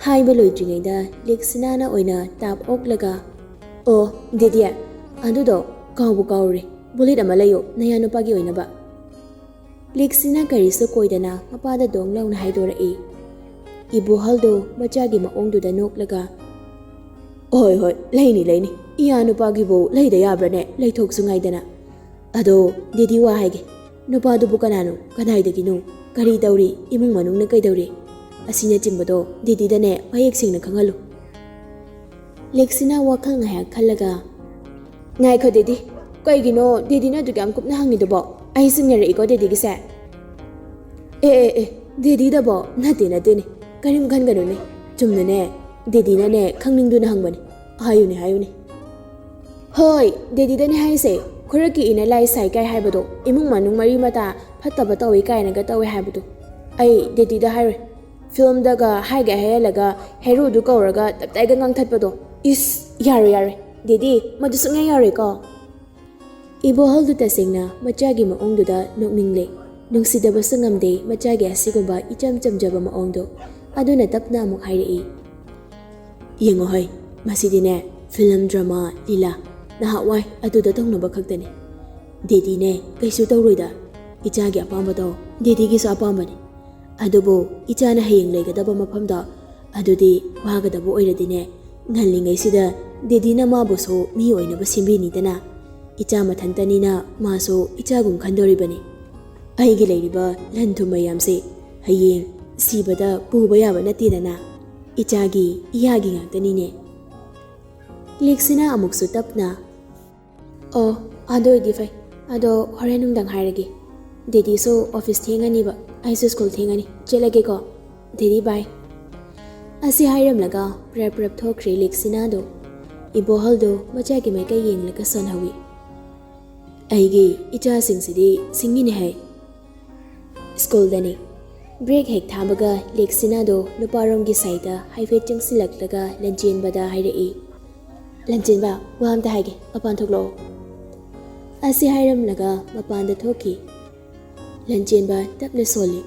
ꯍꯥꯏꯕ ꯂꯣꯏꯗ꯭ꯔꯤꯉꯩꯗ ꯂꯦꯛꯁꯤꯅꯥꯅ ꯑꯣꯏꯅ ꯇꯥꯞ ꯑꯣꯛꯂꯒ, "ꯑꯣ, ꯗꯦꯗꯤ, ꯑꯗꯨꯗꯣ ꯀꯥꯎꯕꯨ ꯀꯥꯎꯔꯨꯔꯦ, ꯕꯨꯂꯦꯠ ꯑꯃ ꯂꯩꯌꯣ ꯅꯌꯥ ꯅꯨꯄꯥꯒꯤ ꯑꯣꯏꯅꯕ"꯫ ꯂꯤꯛꯁꯤꯅ ꯀꯔꯤꯁꯨ ꯀꯣꯏꯗꯅ ꯃꯄꯥꯗ ꯗꯣꯡ ꯂꯥꯎꯅ ꯍꯥꯏꯗꯣꯔꯛꯏ꯫ ꯏꯕꯣꯍꯜꯗꯣ ꯃꯆꯥꯒꯤ ꯃꯑꯣꯡꯗꯨꯗ ꯅꯣꯛꯂꯒ, "ꯍꯣꯏ, ꯍꯣꯏ, ꯂꯩꯅꯤ, ꯂꯩꯅꯤ꯫ ꯏꯌꯥ ꯅꯨꯄꯥꯒꯤꯕꯨ ꯂꯩꯗ ꯌꯥꯕ꯭ꯔꯅꯦ? ꯂꯩꯊꯣꯛꯁꯨ ꯉꯥꯏꯗꯅ꯫ ꯑꯗꯣ, ꯗꯦꯗꯤ, ꯋꯥ ꯍꯥꯏꯒꯦ꯫ ꯅꯨꯄꯥꯗꯨꯕꯨ ꯀꯅꯥꯅꯣ? ꯀꯗꯥꯏꯗꯒꯤꯅꯣ? ꯀꯔꯤ ꯇꯧꯔꯤ? ꯏꯃꯨꯡ ꯃꯅꯨꯡꯅ ꯀꯩꯗꯧꯔꯤ? ꯑꯁꯤꯅꯆꯤꯡꯕꯗꯣ ꯗꯦꯗꯤꯗꯅꯦ ꯃꯌꯦꯛ ꯁꯦꯡꯅ ꯈꯪꯍꯜꯂꯨ"꯫ ꯂꯤꯛꯁꯤꯅ ꯋꯥꯈꯜ ꯉꯥꯏꯍꯥꯛ ꯈꯜꯂꯒ, "ꯉꯥꯏꯈꯣ ꯗꯦꯗꯤ, ꯀꯩꯒꯤꯅꯣ ꯗꯦꯗꯤꯅ ꯑꯗꯨꯛ ꯌꯥꯝ ꯀꯨꯞꯅ ꯍꯪꯉꯤꯗꯨꯕꯣ? ꯑꯩ ꯆꯤꯡꯅꯔꯛꯏꯀꯣ ꯗꯦꯗꯤꯒꯤꯁꯦ꯫ ꯑꯦ, ꯑꯦ, ꯑꯦ, ꯗꯦꯗꯤꯗꯕꯣ? ꯅꯠꯇꯦ, ꯅꯠꯇꯦꯅꯦ꯫ ꯀꯔꯤꯝ ꯈꯟꯒꯅꯨꯅꯦ, ꯆꯨꯝꯅꯅꯦ, ꯗꯦꯗꯤꯅꯅꯦ ꯈꯪꯅꯤꯡꯗꯨꯅ ꯍꯪꯕꯅꯤ꯫ ꯍꯥꯏꯌꯨꯅꯦ, ꯍꯥꯏꯌꯨꯅꯦ꯫ ꯍꯣꯏ, ꯗꯦꯗꯤꯗꯅꯦ ꯍꯥꯏꯁꯦ, ꯈꯨꯔꯛꯀꯤ ꯏꯅ ꯂꯥꯏ ꯁꯥꯏ ꯀꯥꯏ ꯍꯥꯏꯕꯗꯣ, ꯏꯃꯨꯡ ꯃꯅꯨꯡ ꯃꯔꯤ ꯃꯇꯥ ꯐꯠꯇꯕ ꯇꯧꯏ ꯀꯥꯏꯅꯒ ꯇꯧꯏ ꯍꯥꯏꯕꯗꯣ꯫ ꯑꯩ ꯗꯦꯗꯤꯗ ꯍꯥꯏꯔꯣꯏ꯫ ꯐꯤꯂꯝꯗꯒ ꯍꯥꯏꯒ ꯍꯥꯏꯍꯜꯂꯒ ꯍꯦꯔꯣꯗꯨ ꯀꯧꯔꯒ ꯇꯞꯇꯥꯏꯒ ꯉꯥꯡꯊꯠꯄꯗꯣ꯫ ꯏꯁ, ꯌꯥꯔꯣꯏ, ꯌꯥꯔꯣꯏ꯫ ꯗꯦꯗꯤ, ꯃꯗꯨ ꯁꯨꯡꯌꯥ ꯌꯥꯔꯣꯏꯀꯣ꯫ ꯏꯕꯣꯍꯜꯗꯨ ꯇꯁꯦꯡꯅ ꯃꯆꯥꯒꯤ ꯃꯑꯣꯡꯗꯨꯗ ꯅꯣꯛꯅꯤꯡꯂꯦ꯫ ꯅꯨꯡꯁꯤꯗꯕꯁꯨ ꯉꯝꯗꯦ ꯃꯆꯥꯒꯤ ꯑꯁꯤꯒꯨꯝꯕ ꯏꯆꯝ ꯆꯝꯖꯕ ꯃꯑꯣꯡꯗꯣ꯫ ꯑꯗꯨꯅ ꯇꯞꯅ ꯑꯃꯨꯛ ꯍꯥꯏꯔꯛꯏ, "ꯌꯦꯡꯉꯣ ꯍꯩ, ꯃꯁꯤꯗꯤꯅꯦ ꯐꯤꯂꯝ, ꯗ꯭ꯔꯃꯥ, ꯂꯤꯂꯥ ꯅꯍꯥꯛꯋꯥꯏ ꯑꯗꯨꯗ ꯇꯧꯅꯕ ꯈꯛꯇꯅꯤ꯫ ꯗꯦꯗꯤꯅꯦ ꯀꯩꯁꯨ ꯇꯧꯔꯣꯏꯗ꯫ ꯏꯆꯥꯒꯤ ꯑꯄꯥꯝꯕꯗꯣ ꯗꯦꯗꯤꯒꯤꯁꯨ ꯑꯄꯥꯝꯕꯅꯤ꯫ ꯑꯗꯨꯕꯨ ꯏꯆꯥꯅ ꯍꯌꯦꯡ ꯂꯩꯒꯗꯕ ꯃꯐꯝꯗꯣ ꯑꯗꯨꯗꯤ ꯋꯥꯒꯗꯕ ꯑꯣꯏꯔꯗꯤꯅꯦ, ꯉꯜꯂꯤꯉꯩꯁꯤꯗ ꯗꯦꯗꯤꯅ ꯃꯥꯕꯨꯁꯨ ꯃꯤ ꯑꯣꯏꯅꯕ ꯁꯦꯝꯕꯤꯅꯤꯗꯅ꯫ ꯏꯆꯥ ꯃꯊꯟꯇꯅꯤꯅ ꯃꯥꯁꯨ ꯏꯆꯥꯒꯨꯝ ꯈꯟꯗꯣꯔꯤꯕꯅꯤ꯫ ꯑꯩꯒꯤ ꯂꯩꯔꯤꯕ ꯂꯟ ꯊꯨꯝ ꯃꯌꯥꯝꯁꯦ ꯍꯌꯦꯡ ꯁꯤꯕꯗ ꯄꯨꯕ ꯌꯥꯕ ꯅꯠꯇꯦꯗꯅ꯫ ꯏꯆꯥꯒꯤ ꯏꯌꯥꯒꯤ ꯉꯥꯛꯇꯅꯤꯅꯦ꯫" ꯂꯦꯛꯁꯤꯅ ꯑꯃꯨꯛꯁꯨ ꯇꯞꯅ, "ꯑꯣ, ꯑꯗꯨ ꯑꯣꯏꯗꯤ ꯐꯩ꯫ ꯑꯗꯣ ꯍꯣꯔꯦꯟ ꯅꯨꯡꯗꯥꯡ ꯍꯥꯏꯔꯒꯦ꯫ ꯗꯦꯗꯤꯁꯨ ꯑꯣꯐꯤꯁ ꯊꯦꯡꯉꯅꯤꯕ, ꯑꯩꯁꯨ ꯁ꯭ꯀꯨꯜ ꯊꯦꯡꯉꯅꯤ꯫ ꯆꯠꯂꯒꯦꯀꯣ꯫ ꯗꯦꯗꯤ, ꯕꯥꯏ꯫" ꯑꯁꯤ ꯍꯥꯏꯔꯝꯂꯒ ꯄ꯭ꯔꯞ ꯄ꯭ꯔꯞ ꯊꯣꯛꯈ꯭ꯔꯦ ꯂꯦꯛꯁꯤꯅꯥꯗꯣ꯫ ꯏꯕꯣꯍꯜꯗꯣ ꯃꯆꯥꯒꯤ ꯃꯥꯏꯀꯩ ꯌꯦꯡꯂꯒ ꯁꯣꯟꯍꯧꯏ꯫ "ꯑꯩꯒꯤ ꯏꯆꯥꯁꯤꯡꯁꯤꯗꯤ ꯁꯤꯡꯉꯤꯅꯦ ꯍꯥꯏ꯫" ꯁ꯭ꯀꯨꯜꯗꯅꯤ꯫ ꯕ꯭ꯔꯦꯛ ꯍꯦꯛ ꯊꯥꯕꯒ ꯂꯦꯛꯁꯤꯅꯥꯗꯣ ꯅꯨꯄꯥꯔꯣꯝꯒꯤ ꯁꯥꯏꯗ ꯍꯥꯏꯐꯦꯠ ꯆꯪꯁꯤꯜꯂꯛꯂꯒ ꯂꯟꯆꯦꯟꯕꯗ ꯍꯥꯏꯔꯛꯏ, "ꯂꯟꯆꯦꯟꯕ, ꯋꯥ ꯑꯝꯇ ꯍꯥꯏꯒꯦ, ꯃꯄꯥꯟ ꯊꯣꯛꯂꯛꯑꯣ꯫" ꯑꯁꯤ ꯍꯥꯏꯔꯝꯂꯒ ꯃꯄꯥꯟꯗ ꯊꯣꯛꯈꯤ꯫ ꯂꯟꯆꯦꯟꯕ ꯇꯞꯅ ꯁꯣꯜꯂꯤ,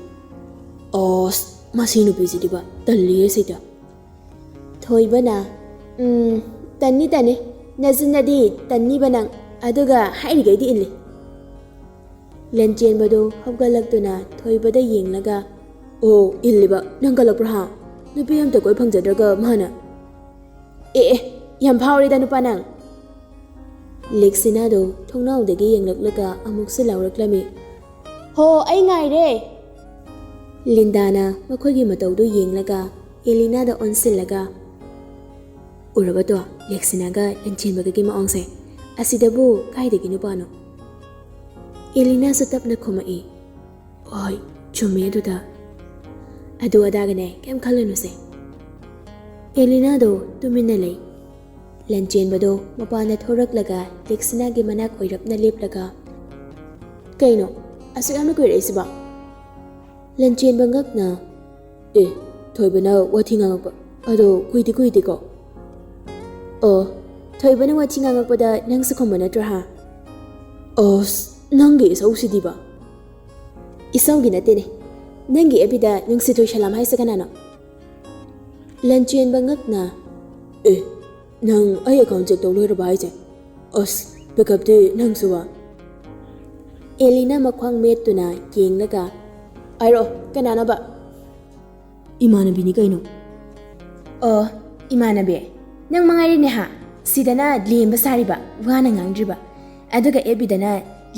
"ꯑꯁ, ꯃꯁꯤ ꯅꯨꯄꯤꯁꯤꯗꯤꯕ, ꯇꯜꯂꯤꯍꯦ ꯁꯤꯗ꯫" ꯊꯣꯏꯕꯅ, "ꯎꯝ, ꯇꯟꯅꯤ ꯇꯟꯅꯤ, ꯅꯆꯤꯟꯗꯗꯤ ꯇꯟꯅꯤꯕ ꯅꯪ, ꯑꯗꯨꯒ ꯍꯥꯏꯔꯤꯈꯩꯗꯤ ꯏꯜꯂꯤ꯫" ꯂꯟꯆꯦꯟꯕꯗꯨ ꯍꯧꯒꯠꯂꯛꯇꯨꯅ ꯊꯣꯏꯕꯗ ꯌꯦꯡꯂꯒ, "ꯑꯣ, ꯏꯜꯂꯤꯕ, ꯅꯪ ꯀꯜꯂꯛꯄ꯭ꯔꯥ ꯍꯥ? ꯅꯨꯄꯤ ꯑꯝꯇ ꯀꯣꯏ ꯐꯪꯖꯗ꯭ꯔꯒ ꯃꯥꯅ꯫" "ꯑꯦ ꯑꯦ, ꯌꯥꯝ ꯐꯥꯎꯔꯦꯗ ꯅꯨꯄꯥ ꯅꯪ꯫" ꯂꯦꯛꯁꯤꯅꯥꯗꯨ ꯊꯣꯡꯅꯥꯎꯗꯒꯤ ꯌꯦꯡꯂꯛꯂꯒ ꯑꯃꯨꯛꯁꯨ ꯂꯥꯎꯔꯛꯂꯝꯃꯤ, "ꯍꯣ, ꯑꯩ ꯉꯥꯏꯔꯦ!" ꯂꯤꯟꯗꯥꯅ ꯃꯈꯣꯏꯒꯤ ꯃꯇꯧꯗꯨ ꯌꯦꯡꯂꯒ ꯑꯦꯂꯤꯅꯥꯗ ꯑꯣꯟꯁꯤꯜꯂꯒ, "ꯎꯔꯕꯗꯣ, ꯂꯦꯛꯁꯤꯅꯥꯒ ꯂꯟꯆꯦꯟꯕꯒꯒꯤ ꯃꯑꯣꯡꯁꯦ? ꯑꯁꯤꯗꯕꯨ ꯀꯥꯏꯗꯒꯤ ꯅꯨꯄꯥꯅꯣ?" ꯑꯦꯂꯤꯅꯥꯁꯨ ꯇꯞꯅ ꯈꯨꯝꯃꯛꯏ, "ꯍꯣꯏ, ꯆꯨꯝꯃꯦ ꯑꯗꯨꯗ꯫" ꯑꯗꯨ ꯑꯗꯥꯒꯅꯦ, ꯀꯩꯝ ꯈꯜꯂꯨꯅꯨꯁꯦ꯫ ꯑꯦꯂꯤꯅꯥꯗꯣ ꯇꯨꯃꯤꯟꯅ ꯂꯩ꯫ ꯂꯟꯆꯦꯟꯕꯗꯣ ꯃꯄꯥꯟꯗ ꯊꯣꯔꯛꯂꯒ ꯂꯤꯛꯁꯤꯅꯥꯒꯤ ꯃꯅꯥꯛ ꯑꯣꯏꯔꯞꯅ ꯂꯦꯞꯂꯒ, "ꯀꯩꯅꯣ, ꯑꯁꯨꯛ ꯌꯥꯝꯅ ꯀꯨꯏꯔꯛꯏꯁꯤꯕꯣ?" ꯂꯟꯆꯦꯟꯕ ꯉꯛꯅ, "ꯑꯦ, ꯊꯣꯏꯕꯅ ꯋꯥꯊꯤ ꯉꯥꯡꯉꯛꯄ ꯑꯗꯣ ꯀꯨꯏꯗꯤ ꯀꯨꯏꯗꯦꯀꯣ?" "ꯑꯣ, ꯊꯣꯏꯕꯅ ꯋꯥꯊꯤ ꯉꯥꯡꯉꯛꯄꯗ ꯅꯪꯁꯨ ꯈꯨꯝꯕ ꯅꯠꯇ꯭ꯔꯣ, ꯍꯥ?" "ꯑꯁ, ꯅꯪꯒꯤ ꯏꯁꯧꯁꯤꯗꯤꯕ!" "ꯏꯁꯧꯒꯤ ꯅꯠꯇꯦꯅꯦ, ꯅꯪꯒꯤ ꯑꯦꯞ ꯕꯤꯗ ꯅꯨꯡꯁꯤꯊꯣꯏ ꯁꯂꯥꯝ ꯍꯥꯏꯁꯦ ꯀꯅꯥꯅꯣ?" ꯂꯟꯆꯦꯟꯕ ꯉꯛꯅ, "ꯑꯦ, ꯅꯪ ꯑꯩ ꯑꯦꯀꯥꯎꯟ ꯆꯦꯛ ꯇꯧ ꯂꯣꯏꯔꯕ ꯍꯥꯏꯁꯦ? ꯑꯁ, ꯄꯦꯀꯞꯇꯤ ꯅꯪꯁꯨꯕ!" ꯑꯦꯂꯤꯅ ꯃꯈ꯭ꯋꯥꯡ ꯃꯦꯠꯇꯨꯅ ꯌꯦꯡꯂꯒ, "ꯍꯥꯏꯔꯛꯑꯣ, ꯀꯅꯥꯅꯣꯕ?" "ꯏꯃꯥꯟꯅꯕꯤꯅꯤ ꯀꯩꯅꯣ꯫" "ꯑꯣ, ꯏꯃꯥꯟꯅꯕꯤ, ꯅꯪ ꯃꯉꯥꯏꯔꯦꯅꯦ ꯍꯥ, ꯁꯤꯗꯅ ꯂꯦꯝꯕ ꯁꯥꯔꯤꯕ, ꯋꯥꯅ ꯉꯥꯡꯗ꯭ꯔꯤꯕ, ꯑꯗꯨꯒ ꯑꯦꯞ ꯕꯤꯗꯅ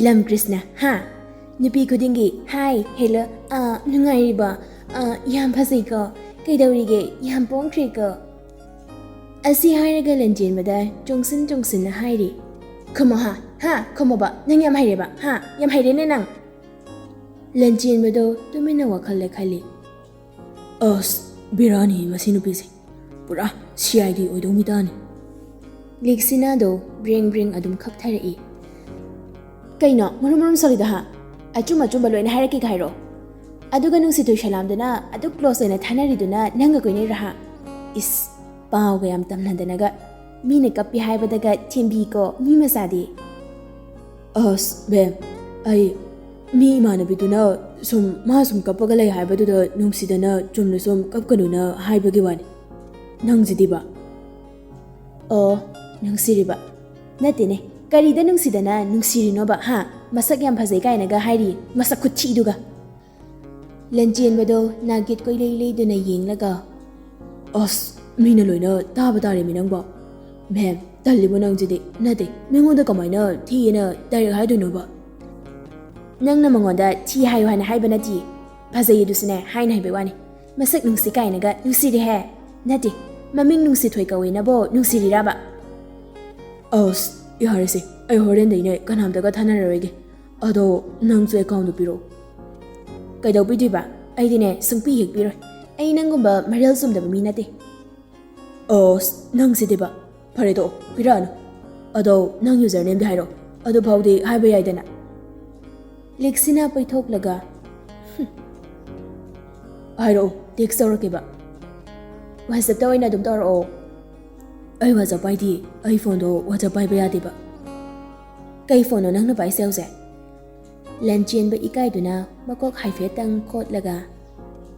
ꯂꯝ ꯀ꯭ꯔꯤꯁꯅ, ꯍꯥ? ꯅꯨꯄꯤ ꯈꯨꯗꯤꯡꯒꯤ ꯍꯥꯏ, ꯍꯦꯜꯂꯣ, ꯑꯥ, ꯅꯨꯡꯉꯥꯏꯔꯤꯕꯣ, ꯑꯥ, ꯌꯥꯝ ꯐꯖꯩꯀꯣ, ꯀꯩꯗꯧꯔꯤꯒꯦ, ꯌꯥꯝ ꯄꯣꯡꯈ꯭ꯔꯦꯀꯣ?" ꯑꯁꯤ ꯍꯥꯏꯔꯒ ꯂꯟꯆꯦꯟꯕꯗ ꯆꯣꯡꯁꯤꯟ ꯆꯣꯡꯁꯤꯟꯅ ꯍꯥꯏꯔꯤ, "ꯈꯨꯝꯃꯣ ꯍꯥ, ꯍꯥ, ꯈꯨꯝꯃꯣꯕ, ꯅꯪ ꯌꯥꯝ ꯍꯩꯔꯦꯕ, ꯍꯥ, ꯌꯥꯝ ꯍꯩꯔꯦꯅꯦ ꯅꯪ!" ꯂꯟꯆꯦꯟꯕꯗꯣ ꯇꯨꯃꯤꯟꯅ ꯋꯥꯈꯜꯗ ꯈꯜꯂꯤ, "ꯑꯁ, ꯕꯦꯔꯥꯅꯤ ꯃꯁꯤ ꯅꯨꯄꯤꯁꯦ, ꯄꯨꯔꯥ ꯁꯤ ꯑꯥꯏ ꯗꯤ ꯑꯣꯏꯗꯧ ꯃꯤꯇꯥꯅꯤ꯫" ꯂꯤꯛꯁꯤꯅꯥꯗꯣ ꯕ꯭ꯔꯦꯡ ꯕ꯭ꯔꯦꯡ ꯑꯗꯨꯝ ꯈꯞꯊꯔꯛꯏ꯫ "ꯀꯩꯅꯣ ꯃꯔꯨꯝ ꯃꯔꯨꯝ ꯁꯧꯔꯤꯗꯣ ꯍꯥ? ꯑꯆꯨꯝ ꯑꯆꯨꯝꯕ ꯂꯣꯏꯅ ꯍꯥꯏꯔꯛꯀꯦꯒ ꯍꯥꯏꯔꯣ? ꯑꯗꯨꯒ ꯅꯨꯡꯁꯤꯊꯣꯏ ꯁꯂꯥꯝꯗꯨꯅ ꯑꯗꯨꯛ ꯀ꯭ꯂꯣꯁ ꯑꯣꯏꯅ ꯊꯥꯅꯔꯤꯗꯨꯅ ꯅꯪꯒ ꯀꯣꯏꯅꯩꯔꯣ ꯍꯥ? ꯏꯁ, ꯄꯥꯎꯒ ꯌꯥꯝ ꯇꯝꯅꯗꯅꯒ, ꯃꯤꯅ ꯀꯞꯄꯤ ꯍꯥꯏꯕꯗꯒ ꯊꯦꯝꯕꯤꯀꯣ ꯃꯤ ꯃꯆꯥꯗꯤ!" "ꯑꯁ ꯕꯦꯝ, ꯑꯩ ꯃꯤ ꯏꯃꯥꯟꯅꯕꯤꯗꯨꯅ ꯁꯨꯝ, ꯃꯥ ꯁꯨꯝ ꯀꯞꯄꯒ ꯂꯩ ꯍꯥꯏꯕꯗꯨꯗ ꯅꯨꯡꯁꯤꯗꯅ ꯆꯨꯝꯅ ꯁꯨꯝ ꯀꯞꯀꯅꯨꯅ ꯍꯥꯏꯕꯒꯤ ꯋꯥꯅꯤ꯫ ꯅꯪꯁꯤꯗꯤꯕ!" "ꯑꯣ, ꯅꯨꯡꯁꯤꯔꯤꯕ? ꯅꯠꯇꯦꯅꯦ, ꯀꯔꯤꯗ ꯅꯨꯡꯁꯤꯗꯅ ꯅꯨꯡꯁꯤꯔꯤꯅꯣꯕ, ꯍꯥ? ꯃꯁꯛ ꯌꯥꯝ ꯐꯖꯩ ꯀꯥꯏꯅꯒ ꯍꯥꯏꯔꯤ, ꯃꯁꯛ ꯈꯨꯊꯤꯗꯨꯒ!" ꯂꯟꯆꯦꯟꯕꯗꯣ ꯅꯥꯒꯦꯠ ꯀꯣꯏꯂꯩ ꯂꯩꯗꯨꯅ ꯌꯦꯡꯂꯒ, "ꯑꯁ, ꯃꯤꯅ ꯂꯣꯏꯅ ꯇꯥꯕ ꯇꯥꯔꯦꯃꯤ ꯅꯪꯕꯣ꯫ ꯃꯦꯝ, ꯇꯜꯂꯤꯕꯣ ꯅꯪꯁꯤꯗꯤ? ꯅꯠꯇꯦ, ꯃꯤꯉꯣꯟꯗ ꯀꯃꯥꯏꯅ ꯊꯤꯌꯦꯅ ꯗꯥꯏꯔꯦꯛ ꯍꯥꯏꯗꯣꯏꯅꯣꯕ?" "ꯅꯪꯅ ꯃꯉꯣꯟꯗ ꯊꯤ ꯍꯥꯏꯌꯨ ꯍꯥꯏꯅ ꯍꯥꯏꯕ ꯅꯠꯇꯤꯌꯦ꯫ ꯐꯖꯩ ꯑꯗꯨꯁꯨꯅꯦ, ꯍꯥꯏꯅ ꯍꯥꯏꯕꯩ ꯋꯥꯅꯤ꯫ ꯃꯁꯛ ꯅꯨꯡꯁꯤ ꯀꯥꯏꯅꯒ ꯅꯨꯡꯁꯤꯔꯦꯍꯦ꯫ ꯅꯠꯇꯦ, ꯃꯃꯤꯡ ꯅꯨꯡꯁꯤꯊꯣꯏ ꯀꯧꯋꯦꯅꯕꯣ ꯅꯨꯡꯁꯤꯔꯤꯔꯕ?" "ꯑꯁ, ꯌꯥꯔꯦꯁꯦ, ꯑꯩ ꯍꯣꯔꯦꯟꯗꯩꯅꯦ ꯀꯅꯥꯝꯇꯒ ꯊꯥꯅꯔꯔꯣꯏꯒꯦ꯫ ꯑꯗꯣ ꯅꯪꯁꯨ ꯑꯦꯀꯥꯎꯟꯗꯣ ꯄꯤꯔꯛꯑꯣ꯫" "ꯀꯩꯗꯧꯕꯤꯗꯣꯏꯕ? ꯑꯩꯗꯤꯅꯦ, ꯁꯨꯡꯄꯤ ꯍꯦꯛ ꯄꯤꯔꯣꯏ꯫ ꯑꯩ ꯅꯪꯒꯨꯝꯕ ꯃꯔꯦꯜ ꯆꯨꯝꯗꯕ ꯃꯤ ꯅꯠꯇꯦ꯫ ꯑꯁ, ꯅꯪꯁꯤꯗꯤꯕ꯫ ꯐꯔꯦ, ꯇꯣꯛꯑꯣ, ꯄꯤꯔꯛꯑꯅꯨ꯫ ꯑꯗꯣ ꯅꯪ ꯌꯨꯖꯔ ꯅꯦꯝꯗꯤ ꯍꯥꯏꯔꯛꯑꯣ, ꯑꯗꯨ ꯐꯥꯎꯗꯤ ꯍꯥꯏꯕ ꯌꯥꯏꯗꯅ꯫ ꯂꯤꯛꯁꯤꯅꯥ ꯄꯩꯊꯣꯛꯂꯒ, "ꯍꯨꯝ, ꯍꯥꯏꯔꯛꯑꯣ, ꯇꯦꯛꯁ ꯇꯧꯔꯛꯀꯦꯕ꯫ ꯋꯥꯆꯞꯇ ꯑꯣꯏꯅ ꯑꯗꯨꯝ ꯇꯧꯔꯛꯑꯣ꯫ ꯑꯩ ꯋꯥꯆꯞ ꯄꯥꯏꯗꯤꯌꯦ, ꯑꯩ ꯐꯣꯟꯗꯣ ꯋꯥꯆꯞ ꯄꯥꯏꯕ ꯌꯥꯗꯦꯕ꯫" "ꯀꯩ ꯐꯣꯟꯅꯣ ꯅꯪꯅ ꯄꯥꯏꯁꯦ ꯍꯧꯖꯤꯛ?" ꯂꯟꯆꯦꯟꯕ ꯏꯀꯥꯏꯗꯨꯅ ꯃꯀꯣꯛ ꯍꯥꯏꯐꯦꯠꯇꯪ ꯈꯣꯠꯂꯒ,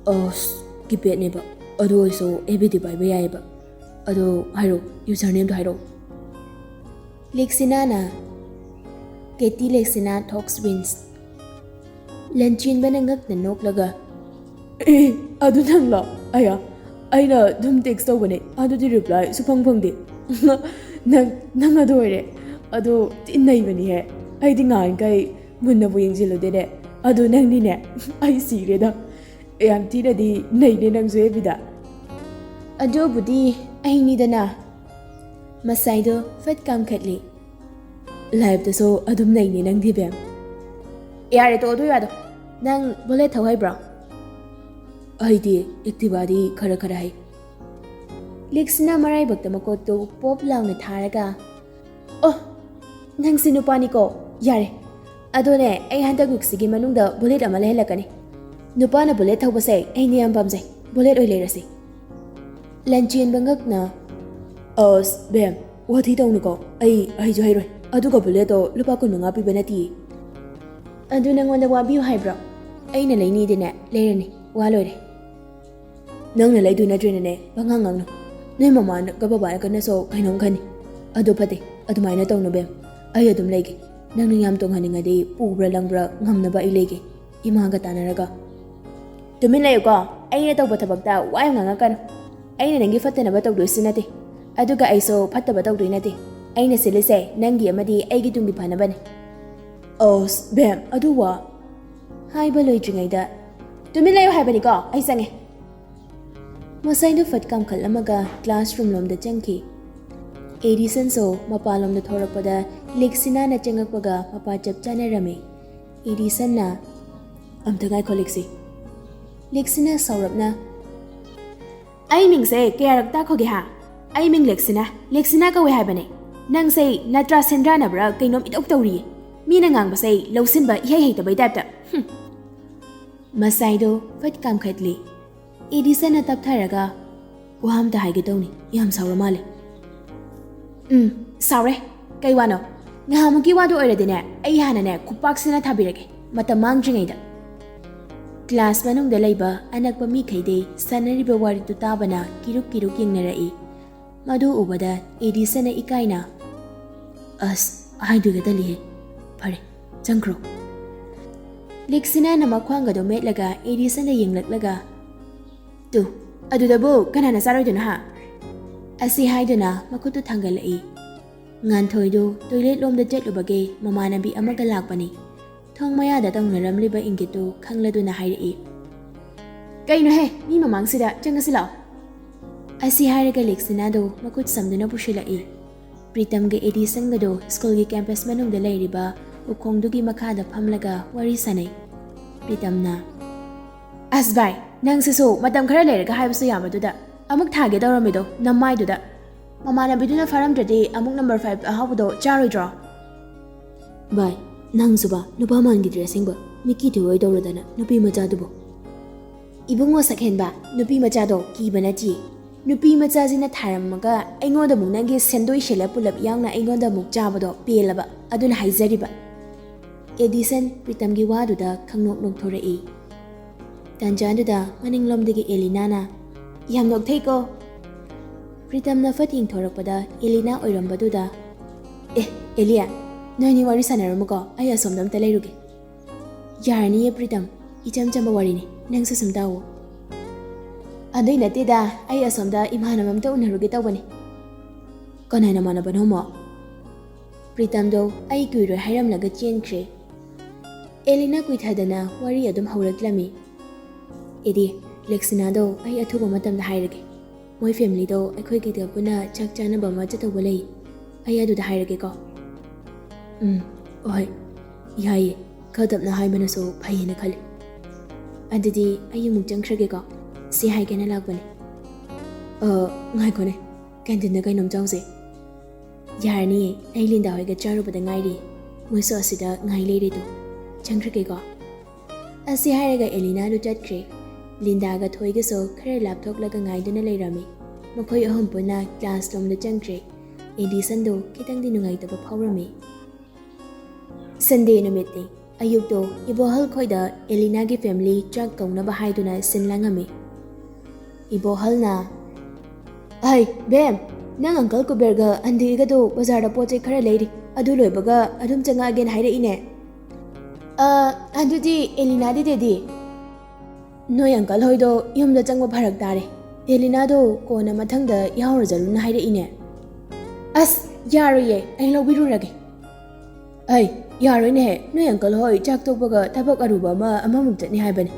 "ꯑꯁ, ꯀꯤꯄꯦꯗꯅꯦꯕ, ꯑꯗꯨ ꯑꯣꯏꯔꯁꯨ ꯑꯦꯐ ꯕꯤꯗꯤ ꯄꯥꯏꯕ ꯌꯥꯏꯌꯦꯕ꯫ ꯑꯗꯣ ꯍꯥꯏꯔꯛꯑꯣ, ꯌꯨꯖꯔ ꯅꯦꯝꯗꯣ ꯍꯥꯏꯔꯛꯑꯣ꯫" ꯂꯤꯛꯁꯤꯅꯥꯅ, "ꯀꯦꯇꯤ ꯂꯤꯛꯁꯤꯅꯥ ꯊꯣꯛꯁ ꯋꯤꯟꯁ꯫" ꯂꯟꯆꯦꯟꯕꯅ ꯉꯛꯅ ꯅꯣꯛꯂꯒ, "ꯑꯦ, ꯑꯗꯨ ꯅꯪꯂꯣ? ꯑꯌꯥ, ꯑꯩꯅ ꯑꯗꯨꯝ ꯇꯦꯛꯁ ꯇꯧꯕꯅꯦ, ꯑꯗꯨꯗꯤ ꯔꯤꯄ꯭ꯂꯥꯏ ꯁꯨꯐꯪ ꯐꯪꯗꯦ꯫" "ꯅꯪ, ꯅꯪ ꯑꯗꯨ ꯑꯣꯏꯔꯦ? ꯑꯗꯨ ꯊꯤ ꯅꯩꯕꯅꯤꯍꯦ꯫ ꯑꯩꯗꯤ ꯉꯥꯏꯈꯩ ꯃꯨꯟꯅꯕꯨ ꯌꯦꯡꯁꯤꯜꯂꯨꯗꯦꯅꯦ꯫ ꯑꯗꯨ ꯅꯪꯗꯤꯅꯦ, ꯑꯩ ꯁꯤꯔꯦꯗ꯫ ꯌꯥꯝ ꯊꯤꯅꯗꯤ ꯅꯩꯅꯦ ꯅꯪꯁꯨ ꯑꯦꯐ ꯕꯤꯗ꯫" "ꯑꯗꯨꯕꯨꯗꯤ ꯑꯩꯅꯤꯗꯅ꯫" ꯃꯁꯥꯏꯗꯣ ꯐꯠ ꯀꯥꯝꯈꯠꯂꯤ꯫ "ꯂꯥꯏꯐꯇꯁꯨ ꯑꯗꯨꯝ ꯅꯩꯅꯦ ꯅꯪꯗꯤ, ꯕꯦꯝ꯫" "ꯌꯥꯔꯦ, ꯇꯣꯛꯑꯣ ꯑꯗꯨ ꯌꯥꯗꯣ꯫ ꯅꯪ ꯕꯨꯂꯦꯠ ꯊꯧ ꯍꯩꯕ꯭ꯔꯣ?" "ꯑꯩꯗꯤ ꯑꯦꯛꯇꯤꯚꯥꯗꯤ ꯈꯔ ꯈꯔ ꯍꯩ꯫" ꯂꯤꯛꯁꯤꯅ ꯃꯔꯥꯏꯕꯛꯇ ꯃꯀꯣꯛꯇꯨ ꯄꯣꯞ ꯂꯥꯎꯅ ꯊꯥꯔꯒ, "ꯑꯣ, ꯅꯪꯁꯤ ꯅꯨꯄꯥꯅꯤꯀꯣ꯫ ꯌꯥꯔꯦ꯫ ꯑꯗꯣꯅꯦ, ꯑꯩ ꯍꯟꯗꯛ ꯋꯤꯛꯁꯤꯒꯤ ꯃꯅꯨꯡꯗ ꯕꯨꯂꯦꯠ ꯑꯃ ꯂꯩꯍꯜꯂꯛꯀꯅꯤ꯫ ꯅꯨꯄꯥꯅ ꯕꯨꯂꯦꯠ ꯊꯧꯕꯁꯦ ꯑꯩꯅ ꯌꯥꯝ ꯄꯥꯝꯖꯩ꯫ ꯕꯨꯂꯦꯠ ꯑꯣꯏ ꯂꯩꯔꯁꯤ꯫" ꯂꯟꯆꯦꯟꯕ ꯉꯛꯅ, "ꯑꯁ, ꯕꯦꯝ, ꯋꯥꯊꯤ ꯇꯧꯅꯨꯀꯣ꯫ ꯑꯩ ꯍꯩꯁꯨ ꯍꯩꯔꯣꯏ꯫ ꯑꯗꯨꯒ ꯕꯨꯂꯦꯠꯇꯣ ꯂꯨꯄꯥ ꯀꯨꯟ ꯃꯉꯥ ꯄꯤꯕ ꯅꯠꯇꯤꯌꯦ꯫" "ꯑꯗꯨ ꯅꯪꯉꯣꯟꯗ ꯋꯥꯕꯤꯌꯨ ꯍꯥꯏꯕ꯭ꯔꯣ? ꯑꯩꯅ ꯂꯩꯅꯤꯗꯤꯅꯦ, ꯂꯩꯔꯅꯤ꯫ ꯋꯥ ꯂꯣꯏꯔꯦ꯫" "ꯅꯪꯅ ꯂꯩꯗꯣꯏ ꯅꯠꯇ꯭ꯔꯦꯅꯅꯦ, ꯄꯉꯥꯡ ꯉꯥꯡꯅꯨ꯫ ꯅꯣꯏ ꯃꯃꯥꯒ ꯕꯕꯥꯒꯅꯁꯨ ꯀꯩꯅꯣꯝ ꯈꯟꯅꯤ꯫ ꯑꯗꯨ ꯐꯠꯇꯦ, ꯑꯗꯨꯃꯥꯏꯅ ꯇꯧꯅꯨ ꯕꯦꯝ꯫ ꯑꯩ ꯑꯗꯨꯝ ꯂꯩꯒꯦ꯫ ꯅꯪꯅ ꯌꯥꯝ ꯇꯣꯡꯍꯟꯅꯤꯡꯉꯗꯤ ꯄꯨꯕ꯭ꯔꯥ ꯂꯪꯕ꯭ꯔꯥ ꯉꯝꯅꯕ ꯑꯩ ꯂꯩꯒꯦ, ꯏꯃꯥꯒ ꯇꯥꯟꯅꯔꯒ꯫" "ꯇꯨꯃꯤꯟ ꯂꯩꯌꯨꯀꯣ꯫ ꯑꯩꯅ ꯇꯧꯕ ꯊꯕꯛꯇ ꯋꯥ ꯌꯥꯝ ꯉꯥꯡꯉꯛꯀꯅꯨ꯫ ꯑꯩꯅ ꯅꯪꯒꯤ ꯐꯠꯇꯅꯕ ꯇꯧꯗꯣꯏꯁꯨ ꯅꯠꯇꯦ, ꯑꯗꯨꯒ ꯑꯩꯁꯨ ꯐꯠꯇꯕ ꯇꯧꯗꯣꯏ ꯅꯠꯇꯦ꯫ ꯑꯩꯅ ꯁꯤꯜꯂꯤꯁꯦ ꯅꯪꯒꯤ ꯑꯃꯗꯤ ꯑꯩꯒꯤ ꯇꯨꯡꯒꯤ ꯐꯅꯕꯅꯦ꯫" "ꯑꯁ, ꯕꯦꯝ, ꯑꯗꯨ ꯋꯥ꯫" ꯍꯥꯏꯕ ꯂꯣꯏꯗ꯭ꯔꯤꯉꯩꯗ, "ꯇꯨꯃꯤꯟ ꯂꯩꯌꯨ ꯍꯥꯏꯕꯅꯤꯀꯣ, ꯑꯩ ꯆꯪꯉꯦ꯫" ꯃꯁꯥꯏꯗꯨ ꯐꯠ ꯀꯥꯝꯈꯠꯂꯝꯃꯒ ꯀ꯭ꯂꯥꯁꯔꯨꯝ ꯂꯣꯝꯗ ꯆꯪꯈꯤ꯫ ꯑꯦꯗꯤꯁꯟꯁꯨ ꯃꯄꯥꯟꯂꯣꯝꯗ ꯊꯣꯔꯛꯄꯗ ꯂꯤꯛꯁꯤꯅꯥꯅ ꯆꯪꯉꯛꯄꯒ ꯃꯄꯥ ꯆꯞ ꯆꯥꯅꯔꯝꯃꯤ꯫ ꯑꯦꯗꯤꯁꯟꯅ, "ꯑꯝꯇ ꯉꯥꯏꯈꯣ ꯂꯤꯛꯁꯤ꯫ ꯂꯤꯛꯁꯤꯅ ꯁꯧꯔꯞꯅ, "ꯑꯩ ꯃꯤꯡꯁꯦ ꯀꯌꯥꯔꯛ ꯇꯥꯛꯈꯣꯒꯦ ꯍꯥ? ꯑꯩ ꯃꯤꯡ ꯂꯦꯛꯁꯤꯅꯥ, ꯂꯦꯛꯁꯤꯅꯥ ꯀꯧꯋꯦ ꯍꯥꯏꯕꯅꯦ꯫ ꯅꯪꯁꯦ ꯅꯠꯇ꯭ꯔꯥ ꯁꯦꯟꯗ꯭ꯔꯥꯅꯕ꯭ꯔꯥ ꯀꯩꯅꯣꯝ ꯏꯇꯧ ꯇꯧꯔꯤꯌꯦ꯫ ꯃꯤꯅ ꯉꯥꯡꯕꯁꯦ ꯂꯧꯁꯤꯟꯕ ꯏꯍꯩ ꯍꯩꯇꯕꯩ ꯇꯥꯏꯞꯇ꯫ ꯍꯨꯝ!" ꯃꯁꯥꯏꯗꯣ ꯐꯠ ꯀꯥꯝꯈꯠꯂꯤ꯫ ꯑꯦꯗꯤꯁꯟꯅ ꯇꯞꯊꯔꯒ, "ꯋꯥ ꯑꯝꯇ ꯍꯥꯏꯒꯦ ꯇꯧꯅꯤ, ꯌꯥꯝ ꯁꯥꯎꯔ ꯃꯥꯜꯂꯦ꯫" "ꯎꯝ, ꯁꯥꯎꯔꯦ꯫ ꯀꯩ ꯋꯥꯅꯣ? ꯉꯍꯥꯟꯃꯨꯛꯀꯤ ꯋꯥꯗꯣ ꯑꯣꯏꯔꯗꯤꯅꯦ, ꯑꯩ ꯍꯥꯟꯅꯅꯦ ꯈꯨꯄꯥꯛꯁꯤꯅ ꯊꯥꯕꯤꯔꯒꯦ, ꯃꯇꯝ ꯃꯥꯡꯗ꯭ꯔꯤꯉꯩꯗ꯫" ꯀ꯭ꯂꯥꯁ ꯃꯅꯨꯡꯗ ꯂꯩꯕ ꯑꯅꯛꯄ ꯃꯤꯈꯩꯗꯤ ꯁꯥꯟꯅꯔꯤꯕ ꯋꯥꯔꯤꯗꯨ ꯇꯥꯕꯅ ꯀꯤꯔꯨꯛ ꯀꯤꯔꯨꯛ ꯌꯦꯡꯅꯔꯛꯏ꯫ ꯃꯗꯨ ꯎꯕꯗ ꯑꯦꯗꯤꯁꯟꯅ ꯏꯀꯥꯏꯅ, "ꯑꯁ, ꯍꯥꯏꯗꯣꯏꯒ ꯇꯜꯂꯤꯍꯦ꯫ ꯐꯔꯦ, ꯆꯪꯈ꯭ꯔꯣ꯫" ꯂꯤꯛꯁꯤꯅꯥꯅ ꯃꯈ꯭ꯋꯥꯡꯒꯗꯣ ꯃꯦꯠꯂꯒ ꯑꯦꯗꯤꯁꯟꯗ ꯌꯦꯡꯂꯛꯂꯒ, "ꯇꯨ, ꯑꯗꯨꯗꯕꯨ ꯀꯅꯥꯅ ꯆꯥꯔꯣꯏꯗꯣꯏꯅꯣ ꯍꯥ?" ꯑꯁꯤ ꯍꯥꯏꯗꯨꯅ ꯃꯈꯨꯠꯇꯨ ꯊꯥꯡꯒꯠꯂꯛꯏ꯫ ꯉꯥꯟꯊꯣꯏꯗꯨ ꯇꯣꯏꯂꯦꯠ ꯂꯣꯝꯗ ꯆꯠꯂꯨꯕꯒꯤ ꯃꯃꯥꯟꯅꯕꯤ ꯑꯃꯒ ꯂꯥꯛꯄꯅꯤ꯫ ꯊꯣꯡ ꯃꯌꯥꯗ ꯇꯧꯅꯔꯝꯂꯤꯕ ꯏꯪꯒꯤꯠꯇꯨ ꯈꯪꯂꯗꯨꯅ ꯍꯥꯏꯔꯛꯏ, "ꯀꯩꯅꯣꯍꯦ, ꯃꯤ ꯃꯃꯥꯡꯁꯤꯗ ꯆꯪꯉꯁꯤ ꯂꯥꯛꯑꯣ꯫" ꯑꯁꯤ ꯍꯥꯏꯔꯒ ꯂꯤꯛꯁꯤꯅꯥꯗꯨ ꯃꯈꯨꯠ ꯁꯝꯗꯨꯅ ꯄꯨꯁꯤꯜꯂꯛꯏ꯫ ꯄ꯭ꯔꯤꯇꯝꯒ ꯑꯦꯗꯤꯁꯟꯒꯗꯨ ꯁ꯭ꯀꯨꯜꯒꯤ ꯀꯦꯝꯄꯁ ꯃꯅꯨꯡꯗ ꯂꯩꯔꯤꯕ ꯎꯈꯣꯡꯗꯨꯒꯤ ꯃꯈꯥꯗ ꯐꯝꯂꯒ ꯋꯥꯔꯤ ꯁꯥꯟꯅꯩ꯫ ꯄ꯭ꯔꯤꯇꯝꯅ, "ꯑꯁ ꯚꯥꯏ, ꯅꯪꯁꯤꯁꯨ ꯃꯇꯝ ꯈꯔ ꯂꯩꯔꯒ ꯍꯥꯏꯕꯁꯨ ꯌꯥꯕꯗꯨꯗ ꯑꯃꯨꯛ ꯊꯥꯒꯦ ꯇꯧꯔꯝꯃꯤꯗꯣ ꯅꯃꯥꯏꯗꯨꯗ꯫ ꯃꯃꯥꯟꯅꯕꯤꯗꯨꯅ ꯐꯥꯔꯝꯗ꯭ꯔꯗꯤ ꯑꯃꯨꯛ ꯅꯝꯕꯔ ꯐꯥꯏꯚ ꯑꯍꯥꯎꯕꯗꯣ ꯆꯥꯔꯣꯏꯗ꯭ꯔꯣ?" "ꯚꯥꯏ, ꯅꯪꯁꯨꯕ ꯅꯨꯄꯥ ꯃꯥꯟꯈꯤꯗ꯭ꯔꯦ ꯑꯁꯦꯡꯕ, ꯃꯤꯀꯤ ꯊꯨꯑꯣꯏ ꯇꯧꯔꯗꯅ ꯅꯨꯄꯤ ꯃꯆꯥꯗꯨꯕꯨ꯫" "ꯏꯕꯨꯡꯉꯣ ꯁꯛꯍꯦꯟꯕ, ꯅꯨꯄꯤ ꯃꯆꯥꯗꯣ ꯀꯤꯕ ꯅꯠꯇꯤꯌꯦ꯫ ꯅꯨꯄꯤ ꯃꯆꯥꯁꯤꯅ ꯊꯥꯔꯝꯃꯒ ꯑꯩꯉꯣꯟꯗ ꯑꯃꯨꯛ ꯅꯪꯒꯤ ꯁꯦꯟꯗꯣꯏ ꯁꯦꯜꯂ ꯄꯨꯂꯞ ꯌꯥꯎꯅ ꯑꯩꯉꯣꯟꯗ ꯑꯃꯨꯛ ꯆꯥꯕꯗꯣ ꯄꯦꯜꯂꯕ, ꯑꯗꯨꯅ ꯍꯥꯏꯖꯔꯤꯕ꯫" ꯑꯦꯗꯤꯁꯟ ꯄ꯭ꯔꯤꯇꯝꯒꯤ ꯋꯥꯗꯨꯗ ꯈꯪꯅꯣꯛ ꯅꯣꯛꯊꯣꯔꯛꯏ꯫ ꯇꯥꯟꯖꯥꯗꯨꯗ ꯃꯅꯤꯡꯂꯣꯝꯗꯒꯤ ꯑꯦꯂꯤꯅꯥꯅ, "ꯌꯥꯝ ꯅꯣꯛꯊꯩꯀꯣ꯫" ꯄ꯭ꯔꯤꯇꯝꯅ ꯐꯠ ꯌꯦꯡꯊꯣꯔꯛꯄꯗ ꯑꯦꯂꯤꯅꯥ ꯑꯣꯏꯔꯝꯕꯗꯨꯗ, "ꯑꯦ, ꯑꯦꯂꯤꯌꯥ, ꯅꯣꯏꯅꯤ ꯋꯥꯔꯤ ꯁꯥꯟꯅꯔꯝꯃꯨꯀꯣ, ꯑꯩ ꯑꯁꯣꯝꯗ ꯑꯝꯇ ꯂꯩꯔꯨꯒꯦ꯫" "ꯌꯥꯔꯅꯤꯌꯦ ꯄ꯭ꯔꯤꯇꯝ, ꯏꯆꯝ ꯆꯝꯕ ꯋꯥꯔꯤꯅꯤ, ꯅꯪꯁꯨ ꯁꯨꯝ ꯇꯥꯎꯑꯣ꯫" "ꯑꯗꯨꯏ ꯅꯠꯇꯦꯗ, ꯑꯩ ꯑꯁꯣꯝꯗ ꯏꯃꯥꯟꯅꯕ ꯑꯝꯇ ꯎꯅꯔꯨꯒꯦ ꯇꯧꯕꯅꯤ꯫" "ꯀꯅꯥꯏ ꯅꯃꯥꯟꯅꯕꯅꯣ, ꯑꯃꯣ?" ꯄ꯭ꯔꯤꯇꯝꯗꯣ ꯑꯩ ꯀꯨꯏꯔꯣꯏ ꯍꯥꯏꯔꯝꯂꯒ ꯆꯦꯟꯈ꯭ꯔꯦ꯫ ꯑꯦꯂꯤꯅꯥ ꯀꯨꯏꯊꯗꯅ ꯋꯥꯔꯤ ꯑꯗꯨꯝ ꯍꯧꯔꯛꯂꯝꯃꯤ꯫ "ꯑꯦꯗꯤ, ꯂꯦꯛꯁꯤꯅꯥꯗꯣ ꯑꯩ ꯑꯊꯨꯕ ꯃꯇꯝꯗ ꯍꯥꯏꯔꯒꯦ꯫ ꯃꯣꯏ ꯐꯦꯃꯤꯂꯤꯗꯣ ꯑꯩꯈꯣꯏꯒꯤꯗ ꯄꯨꯟꯅ ꯆꯥꯛ ꯆꯥꯅꯕ ꯑꯃ ꯆꯠꯇꯧꯕ ꯂꯩ꯫ ꯑꯩ ꯑꯗꯨꯗ ꯍꯥꯏꯔꯒꯦꯀꯣ꯫" "ꯎꯝ, ꯍꯣꯏ, ꯌꯥꯏꯌꯦ꯫ ꯈꯔ ꯇꯞꯅ ꯍꯥꯏꯕꯅꯁꯨ ꯐꯩꯌꯦꯅ ꯈꯜꯂꯤ꯫" ꯑꯗꯨꯗꯤ ꯑꯩ ꯑꯃꯨꯛ ꯆꯪꯈ꯭ꯔꯒꯦꯀꯣ꯫ ꯁꯤ ꯍꯥꯏꯒꯦꯅ ꯂꯥꯛꯄꯅꯦ꯫ ꯑ, ꯉꯥꯏꯈꯣꯅꯦ꯫ ꯀꯦꯟꯇꯤꯟꯗ ꯀꯩꯅꯣꯝ ꯆꯥꯎꯁꯦ꯫ ꯌꯥꯔꯅꯤꯌꯦ, ꯑꯩ ꯂꯤꯟꯗꯥ ꯍꯣꯏꯒ ꯆꯥꯔꯨꯕꯗ ꯉꯥꯏꯔꯤ꯫ ꯃꯣꯏꯁꯨ ꯑꯁꯤꯗ ꯉꯥꯏ ꯂꯩꯔꯦꯗꯣ꯫ ꯆꯪꯈ꯭ꯔꯒꯦꯀꯣ꯫ ꯑꯁꯤ ꯍꯥꯏꯔꯒ ꯑꯦꯂꯤꯅꯥꯗꯨ ꯆꯠꯈ꯭ꯔꯦ꯫ ꯂꯤꯟꯗꯥꯒ ꯊꯣꯏꯒꯁꯨ ꯈꯔ ꯂꯥꯞꯊꯣꯛꯂꯒ ꯉꯥꯏꯗꯨꯅ ꯂꯩꯔꯝꯃꯤ꯫ ꯃꯈꯣꯏ ꯑꯍꯨꯝ ꯄꯨꯟꯅ ꯀ꯭ꯂꯥꯁ ꯔꯨꯝꯗ ꯆꯪꯈ꯭ꯔꯦ꯫ ꯑꯦꯗꯤꯁꯟꯗꯣ ꯈꯤꯇꯪꯗꯤ ꯅꯨꯡꯉꯥꯏꯇꯕ ꯐꯥꯎꯔꯝꯃꯤ꯫ ꯁꯟꯗꯦ ꯅꯨꯃꯤꯠꯅꯤ꯫ ꯑꯌꯨꯛꯇꯣ ꯏꯕꯣꯍꯜ ꯈꯣꯏꯗ ꯑꯦꯂꯤꯅꯥꯒꯤ ꯐꯦꯃꯤꯂꯤ ꯆꯥꯛ ꯀꯧꯅꯕ ꯍꯥꯏꯗꯨꯅ ꯁꯤꯟ ꯂꯥꯡꯉꯝꯃꯤ꯫ ꯏꯕꯣꯍꯜꯅ, "ꯑꯩ, ꯕꯦꯝ, ꯅꯪ ꯑꯪꯀꯜ ꯀꯨꯕꯦꯔꯒ ꯑꯟꯗꯤꯒꯗꯣ ꯕꯖꯥꯔꯗ ꯄꯣꯠ ꯆꯩ ꯈꯔ ꯂꯩꯔꯤ꯫ ꯑꯗꯨ ꯂꯣꯏꯕꯒ ꯑꯗꯨꯝ ꯆꯪꯉꯛꯑꯒꯦꯅ ꯍꯥꯏꯔꯛꯏꯅꯦ꯫ ꯑ, ꯑꯗꯨꯗꯤ ꯑꯦꯂꯤꯅꯥꯗꯤ ꯗꯦꯗꯤ?" "ꯅꯣꯏ ꯑꯪꯀꯜ ꯍꯣꯏꯗꯣ ꯌꯨꯝꯗ ꯆꯪꯕ ꯐꯔꯛ ꯇꯥꯔꯦ꯫ ꯑꯦꯂꯤꯅꯥꯗꯣ ꯀꯣꯟꯅ ꯃꯊꯪꯗ ꯌꯥꯎꯔꯨꯖꯔꯨꯅ ꯍꯥꯏꯔꯛꯏꯅꯦ꯫" "ꯑꯁ, ꯌꯥꯔꯣꯏꯌꯦ, ꯑꯩ ꯂꯧꯕꯤꯔꯨꯔꯒꯦ꯫" "ꯑꯩ, ꯌꯥꯔꯣꯏꯅꯦꯍꯦ, ꯅꯣꯏ ꯑꯪꯀꯜ ꯍꯣꯏ ꯆꯥꯛ ꯇꯣꯛꯄꯒ ꯊꯕꯛ ꯑꯔꯨꯕ ꯑꯃ ꯑꯃꯃꯨꯛ ꯆꯠꯅꯤ ꯍꯥꯏꯕꯅꯤ꯫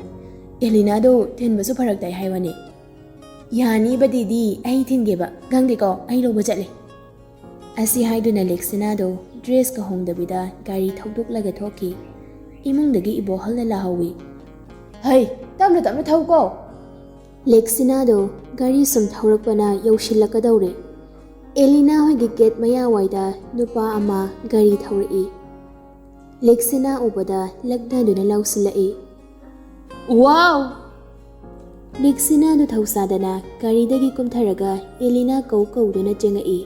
ꯑꯦꯂꯤꯅꯥꯗꯣ ꯊꯤꯟꯕꯁꯨ ꯐꯔꯛ ꯇꯥꯏ ꯍꯥꯏꯕꯅꯤ꯫" "ꯌꯥꯅꯤꯕ ꯗꯤꯗꯤ, ꯑꯩ ꯊꯤꯟꯒꯦꯕ, ꯈꯪꯗꯦꯀꯣ, ꯑꯩ ꯂꯧꯕ ꯆꯠꯂꯦ꯫" ꯑꯁꯤ ꯍꯥꯏꯗꯨꯅ ꯂꯦꯛꯁꯤꯅꯥꯗꯣ ꯗ꯭ꯔꯦꯁꯀ ꯍꯣꯡꯗꯕꯤꯗ ꯒꯥꯔꯤ ꯊꯧꯗꯣꯛꯂꯒ ꯊꯣꯛꯈꯤ꯫ ꯏꯃꯨꯡꯗꯒꯤ ꯏꯕꯣꯍꯜꯅ ꯂꯥꯍꯧꯋꯤ, "ꯍꯩ, ꯇꯞꯅ ꯇꯞꯅ ꯊꯧꯀꯣ!" ꯂꯦꯛꯁꯤꯅꯥꯗꯣ ꯒꯥꯔꯤ ꯁꯨꯝ ꯊꯧꯔꯛꯄꯅ ꯌꯧꯁꯤꯜꯂꯛꯀꯗꯧꯔꯦ꯫ ꯑꯦꯂꯤꯅꯥ ꯍꯣꯏꯒꯤ ꯒꯦꯠ ꯃꯌꯥꯋꯥꯏꯗ ꯅꯨꯄꯥ ꯑꯃ ꯒꯥꯔꯤ ꯊꯧꯔꯛꯏ꯫ ꯂꯦꯛꯁꯤꯅꯥ ꯎꯕꯗ ꯂꯛꯅꯗꯨꯅ ꯂꯥꯎꯁꯤꯜꯂꯛꯏ, "ꯋꯥꯎ!" ꯂꯦꯛꯁꯤꯅꯥꯗꯨ ꯊꯧꯁꯥꯗꯅ ꯒꯥꯔꯤꯗꯒꯤ ꯀꯨꯝꯊꯔꯒ ꯑꯦꯂꯤꯅꯥ ꯀꯧ ꯀꯧꯗꯨꯅ ꯆꯪꯉꯛꯏ꯫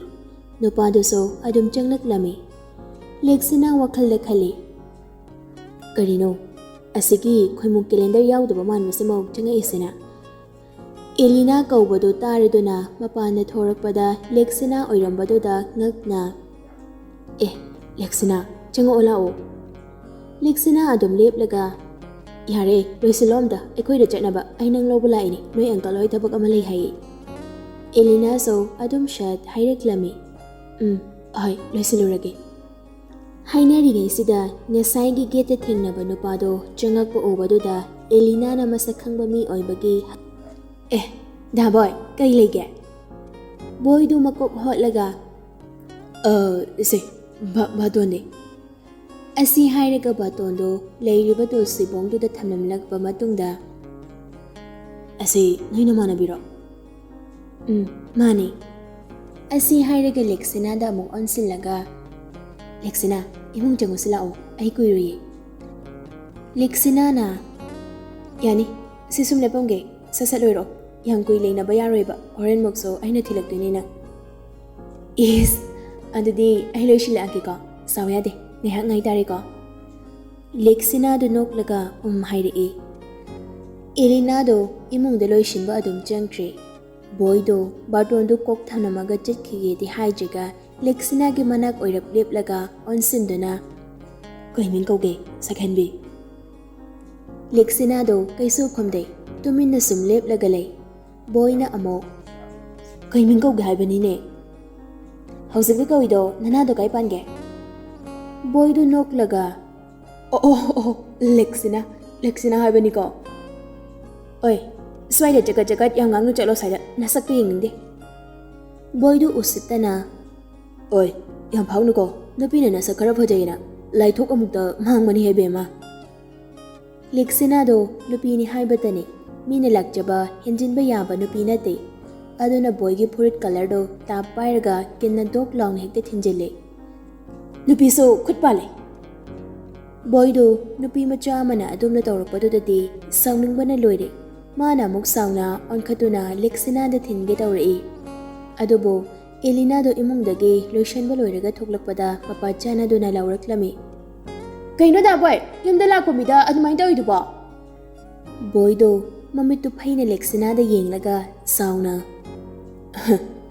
ꯅꯨꯄꯥꯗꯨꯁꯨ ꯑꯗꯨꯝ ꯆꯪꯂꯛꯂꯝꯃꯤ꯫ ꯂꯦꯛꯁꯤꯅꯥ ꯋꯥꯈꯜꯗ ꯈꯜꯂꯤ, "ꯀꯔꯤꯅꯣ, ꯑꯁꯤꯒꯤ ꯈꯣꯏꯃꯨ ꯀꯦꯂꯦꯟꯗꯔ ꯌꯥꯎꯗꯕ ꯃꯥꯟꯕꯁꯤꯃ ꯆꯪꯉꯛꯏꯁꯤꯅ?" ꯑꯦꯂꯤꯅꯥ ꯀꯧꯕꯗꯨ ꯇꯥꯔꯗꯨꯅ ꯃꯄꯥꯟꯗ ꯊꯣꯔꯛꯄꯗ ꯂꯦꯛꯁꯤꯅꯥ ꯑꯣꯏꯔꯝꯕꯗꯨꯗ ꯉꯛꯅ, "ꯑꯦ, ꯂꯦꯛꯁꯤꯅꯥ, ꯆꯪꯉꯛꯑꯣ ꯂꯥꯛꯑꯣ꯫" ꯂꯦꯛꯁꯤꯅꯥ ꯑꯗꯨꯝ ꯂꯦꯞꯂꯒ, "ꯌꯥꯔꯦ, ꯂꯣꯏꯁꯤꯜꯂꯣ ꯑꯝꯇ, ꯑꯩꯈꯣꯏꯗ ꯆꯠꯅꯕ, ꯑꯩ ꯅꯪ ꯂꯧꯕ ꯂꯥꯛꯏꯅꯦ, ꯅꯣꯏ ꯑꯪꯀꯜ ꯍꯣꯏ ꯊꯕꯛ ꯑꯃ ꯂꯩ ꯍꯥꯏꯌꯦ꯫" ꯑꯦꯂꯤꯅꯥꯁꯨ ꯑꯗꯨꯝ ꯁꯠ ꯍꯥꯏꯔꯛꯂꯝꯃꯤ, "ꯎꯝ, ꯑꯍꯣꯏ, ꯂꯣꯏꯁꯤꯜꯂꯨꯔꯒꯦ꯫" ꯍꯥꯏꯅꯔꯤꯉꯩꯁꯤꯗ ꯉꯁꯥꯏꯒꯤ ꯒꯦꯠꯇ ꯊꯦꯡꯅꯕ ꯅꯨꯄꯥꯗꯣ ꯆꯪꯉꯛꯄ ꯎꯕꯗꯨꯗ ꯑꯦꯂꯤꯅꯥꯅ ꯃꯁꯛ ꯈꯪꯕ ꯃꯤ ꯑꯣꯏꯕꯒꯤ, "ꯑꯦ, ꯗꯥꯕꯣꯏ, ꯀꯩ ꯂꯩꯒꯦ?" ꯕꯣꯏꯗꯨ ꯃꯀꯣꯛ ꯍꯣꯠꯂꯒ, "ꯑ, ꯏꯆꯦ, ꯚ-, ꯚꯥꯇꯣꯟꯅꯦ꯫" ꯑꯁꯤ ꯍꯥꯏꯔꯒ ꯕꯥꯇꯣꯟꯗꯣ ꯂꯩꯔꯤꯕ ꯇꯨꯜꯁꯤꯕꯣꯡꯗꯨꯗ ꯊꯝꯂꯝꯂꯛꯄ ꯃꯇꯨꯡꯗ, "ꯑꯁꯤ ꯅꯣꯏ ꯅꯃꯥꯟꯅꯕꯤꯔꯣ?" "ꯎꯝ, ꯃꯥꯅꯦ꯫" ꯑꯁꯤ ꯍꯥꯏꯔꯒ ꯂꯦꯛꯁꯤꯅꯥꯗ ꯑꯃꯨꯛ ꯑꯣꯟꯁꯤꯜꯂꯒ, "ꯂꯦꯛꯁꯤꯅꯥ, ꯏꯃꯨꯡ ꯆꯪꯉꯨꯁꯤ ꯂꯥꯛꯑꯣ, ꯑꯩ ꯀꯨꯏꯔꯣꯏꯌꯦ꯫" ꯂꯦꯛꯁꯤꯅꯥꯅ, "ꯌꯥꯅꯤ, ꯁꯤ ꯁꯨꯝ ꯂꯦꯞꯄꯝꯒꯦ, ꯁꯠ ꯁꯠ ꯂꯣꯏꯔꯛꯑꯣ, ꯌꯥꯝ ꯀꯨꯏ ꯂꯩꯅꯕ ꯌꯥꯔꯣꯏꯕ, ꯍꯣꯔꯦꯟꯃꯨꯛꯁꯨ ꯑꯩꯅ ꯊꯤꯜꯂꯛꯇꯣꯏꯅꯦ ꯅꯪ꯫" "ꯏꯁ, ꯑꯗꯨꯗꯤ ꯑꯩ ꯂꯣꯏꯁꯤꯜꯂꯛꯑꯒꯦꯀꯣ, ꯁꯥꯎ ꯌꯥꯗꯦ, ꯉꯥꯏꯍꯥꯛ ꯉꯥꯏ ꯇꯥꯔꯦꯀꯣ꯫" ꯂꯦꯛꯁꯤꯅꯥꯗꯨ ꯅꯣꯛꯂꯒ ꯎꯝ ꯍꯥꯏꯔꯛꯏ꯫ ꯑꯦꯂꯤꯅꯥꯗꯣ ꯏꯃꯨꯡꯗ ꯂꯣꯏꯁꯤꯟꯕ ꯑꯗꯨꯝ ꯆꯪꯈ꯭ꯔꯦ꯫ ꯕꯣꯏꯗꯣ ꯕꯥꯔꯇꯣꯟꯗꯨ ꯀꯣꯛ ꯊꯝꯂꯝꯃꯒ ꯆꯠꯈꯤꯒꯦꯗꯤ ꯍꯥꯏꯗ꯭ꯔꯒ ꯂꯦꯛꯁꯤꯅꯥꯒꯤ ꯃꯅꯥꯛ ꯑꯣꯏꯔꯞ ꯂꯦꯞꯂꯒ ꯑꯣꯟꯁꯤꯟꯗꯨꯅ, "ꯀꯩ ꯃꯤꯡ ꯀꯧꯒꯦ, ꯁꯛꯍꯦꯟꯕꯤ?" ꯂꯦꯛꯁꯤꯅꯥꯗꯣ ꯀꯩꯁꯨ ꯈꯨꯝꯗꯦ, ꯇꯨꯃꯤꯟꯅ ꯁꯨꯝ ꯂꯦꯞꯂꯒ ꯂꯩ꯫ ꯕꯣꯏꯅ ꯑꯃꯨꯛ, "ꯀꯩ ꯃꯤꯡ ꯀꯧꯒꯦ ꯍꯥꯏꯕꯅꯤꯅꯦ? ꯍꯧꯖꯤꯛꯇ ꯀꯧꯏꯗꯣ ꯅꯅꯥꯗꯣ ꯀꯥꯏ ꯄꯥꯟꯒꯦ?" ꯕꯣꯏꯗꯨ ꯅꯣꯛꯂꯒ, "ꯑꯣ, ꯑꯣ, ꯑꯣ, ꯂꯦꯛꯁꯤꯅꯥ, ꯂꯦꯛꯁꯤꯅꯥ ꯍꯥꯏꯕꯅꯤꯀꯣ꯫ ꯑꯣꯏ, ꯁ꯭ꯋꯥꯏꯗ ꯆꯀꯠ ꯆꯀꯠ ꯌꯥꯝ ꯉꯥꯡꯅ ꯆꯠꯂꯣ, ꯁ꯭ꯋꯥꯏꯗ ꯅꯁꯛꯇꯨ ꯌꯦꯡꯅꯤꯡꯗꯦ꯫" ꯕꯣꯏꯗꯨ ꯎꯁꯤꯠꯇꯅ, "ꯑꯣꯏ, ꯌꯥꯝ ꯐꯥꯎꯅꯨꯀꯣ, ꯅꯨꯄꯤꯅ ꯅꯁꯛ ꯈꯔ ꯐꯖꯩꯅ ꯂꯥꯏꯊꯣꯛ ꯑꯃꯨꯛꯇ ꯃꯥꯡꯕꯅꯤ ꯍꯦ ꯕꯦꯝꯃ꯫" ꯂꯦꯛꯁꯤꯅꯥꯗꯣ ꯅꯨꯄꯤꯅꯤ ꯍꯥꯏꯕꯇꯅꯤ, ꯃꯤꯅ ꯂꯥꯛꯆꯕ ꯍꯦꯟꯖꯤꯟꯕ ꯌꯥꯕ ꯅꯨꯄꯤ ꯅꯠꯇꯦ꯫ ꯑꯗꯨꯅ ꯕꯣꯏꯒꯤ ꯐꯨꯔꯤꯠ ꯀꯂꯔꯗꯣ ꯇꯥꯞ ꯄꯥꯏꯔꯒ ꯀꯤꯟꯅ ꯗꯣꯛ ꯂꯥꯎꯅ ꯍꯦꯛꯇ ꯊꯤꯟꯖꯤꯜꯂꯦ꯫ "ꯅꯨꯄꯤꯁꯨ ꯈꯨꯠ ꯄꯥꯜꯂꯦ!" ꯕꯣꯏꯗꯨ ꯅꯨꯄꯤ ꯃꯆꯥ ꯑꯃꯅ ꯑꯗꯨꯝꯅ ꯇꯧꯔꯛꯄꯗꯨꯗꯗꯤ ꯁꯥꯎꯅꯤꯡꯕꯅ ꯂꯣꯏꯔꯦ꯫ ꯃꯥꯅ ꯑꯃꯨꯛ ꯁꯥꯎꯅ ꯑꯣꯟꯈꯠꯇꯨꯅ ꯂꯦꯛꯁꯤꯅꯥꯗ ꯊꯤꯟꯒꯦ ꯇꯧꯔꯛꯏ꯫ ꯑꯗꯨꯕꯨ ꯑꯦꯂꯤꯅꯥꯗꯣ ꯏꯃꯨꯡꯗꯒꯤ ꯂꯣꯏꯁꯟꯕ ꯂꯣꯏꯔꯒ ꯊꯣꯛꯂꯛꯄꯗ ꯃꯄꯥ ꯆꯥꯟꯅꯗꯨꯅ ꯂꯥꯎꯔꯛꯂꯝꯃꯤ꯫ "ꯀꯩꯅꯣ ꯗꯥ ꯕꯣꯏ, ꯌꯨꯝꯗ ꯂꯥꯛꯄ ꯃꯤꯗ ꯑꯗꯨꯃꯥꯏꯅ ꯇꯧꯔꯤꯗꯨꯕꯣ?" ꯕꯣꯏꯗꯣ ꯃꯃꯤꯠꯇꯨ ꯐꯩꯅ ꯂꯦꯛꯁꯤꯅꯥꯗ ꯌꯦꯡꯂꯒ ꯁꯥꯎꯅ,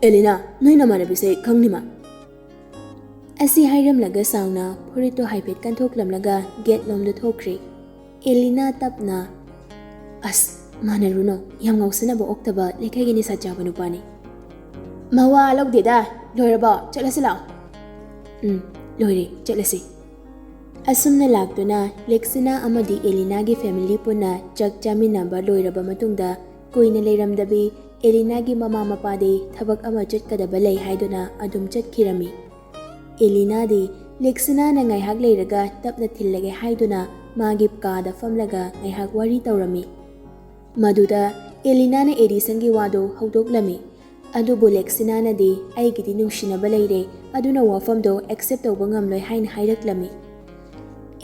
"ꯑꯦꯂꯤꯅꯥ, ꯅꯣꯏ ꯅꯃꯥꯟꯅꯕꯤꯁꯦ ꯈꯪꯅꯤꯃ?" ꯑꯁꯤ ꯍꯥꯏꯔꯝꯂꯒ ꯁꯥꯎꯅ ꯐꯨꯔꯤꯠꯇꯣ ꯍꯥꯏꯐꯦꯠ ꯀꯟꯊꯣꯛꯂꯝꯂꯒ ꯒꯦꯠ ꯂꯣꯝꯗ ꯊꯣꯛꯈ꯭ꯔꯦ꯫ ꯑꯦꯂꯤꯅꯥ ꯇꯞꯅ, "ꯑꯁ, ꯃꯥꯟꯅꯔꯨꯅꯣ, ꯌꯥꯝ ꯉꯥꯎꯁꯤꯟꯅꯕ ꯑꯣꯛꯇꯕ ꯂꯩꯀꯥꯏꯒꯤ ꯅꯤꯁꯥ ꯆꯥꯕ ꯅꯨꯄꯥꯅꯤ꯫" "ꯃꯋꯥ ꯂꯧꯗꯦꯗ, ꯂꯣꯏꯔꯕꯣ? ꯆꯠꯂꯁꯤ ꯂꯥꯛꯑꯣ꯫" "ꯎꯝ, ꯂꯣꯏꯔꯦ, ꯆꯠꯂꯁꯤ꯫" ꯑꯁꯨꯝꯅ ꯂꯥꯛꯇꯨꯅ ꯂꯦꯛꯁꯤꯅꯥ ꯑꯃꯗꯤ ꯑꯦꯂꯤꯅꯥꯒꯤ ꯐꯦꯃꯤꯂꯤ ꯄꯨꯟꯅ ꯆꯥꯛ ꯆꯥꯃꯤꯟꯅꯕ ꯂꯣꯏꯔꯕ ꯃꯇꯨꯡꯗ ꯀꯨꯏꯅ ꯂꯩꯔꯝꯗꯕꯤ ꯑꯦꯂꯤꯅꯥꯒꯤ ꯃꯃꯥ ꯃꯄꯥꯗꯤ ꯊꯕꯛ ꯑꯃ ꯆꯠꯀꯗꯕ ꯂꯩ ꯍꯥꯏꯗꯨꯅ ꯑꯗꯨꯝ ꯆꯠꯈꯤꯔꯝꯃꯤ꯫ ꯑꯦꯂꯤꯅꯥꯗꯤ ꯂꯦꯛꯁꯤꯅꯥꯅ ꯉꯥꯏꯍꯥꯛ ꯂꯩꯔꯒ ꯇꯞꯅ ꯊꯤꯜꯂꯒꯦ ꯍꯥꯏꯗꯨꯅ ꯃꯥꯒꯤ ꯀꯥꯗ ꯐꯝꯂꯒ ꯉꯥꯏꯍꯥꯛ ꯋꯥꯔꯤ ꯇꯧꯔꯝꯃꯤ꯫ ꯃꯗꯨꯗ ꯑꯦꯂꯤꯅꯥꯅ ꯑꯦꯗꯤꯁꯟꯒꯤ ꯋꯥꯗꯨ ꯍꯧꯗꯣꯛꯂꯝꯃꯤ꯫ ꯑꯗꯨꯕꯨ ꯂꯦꯛꯁꯤꯅꯥꯅꯗꯤ "ꯑꯩꯒꯤꯗꯤ ꯅꯨꯡꯁꯤꯅꯕ ꯂꯩꯔꯦ, ꯑꯗꯨꯅ ꯋꯥꯐꯝꯗꯣ ꯑꯦꯛꯁꯦꯞ ꯇꯧꯕ ꯉꯝꯂꯣꯏ" ꯍꯥꯏꯅ ꯍꯥꯏꯔꯛꯂꯝꯃꯤ꯫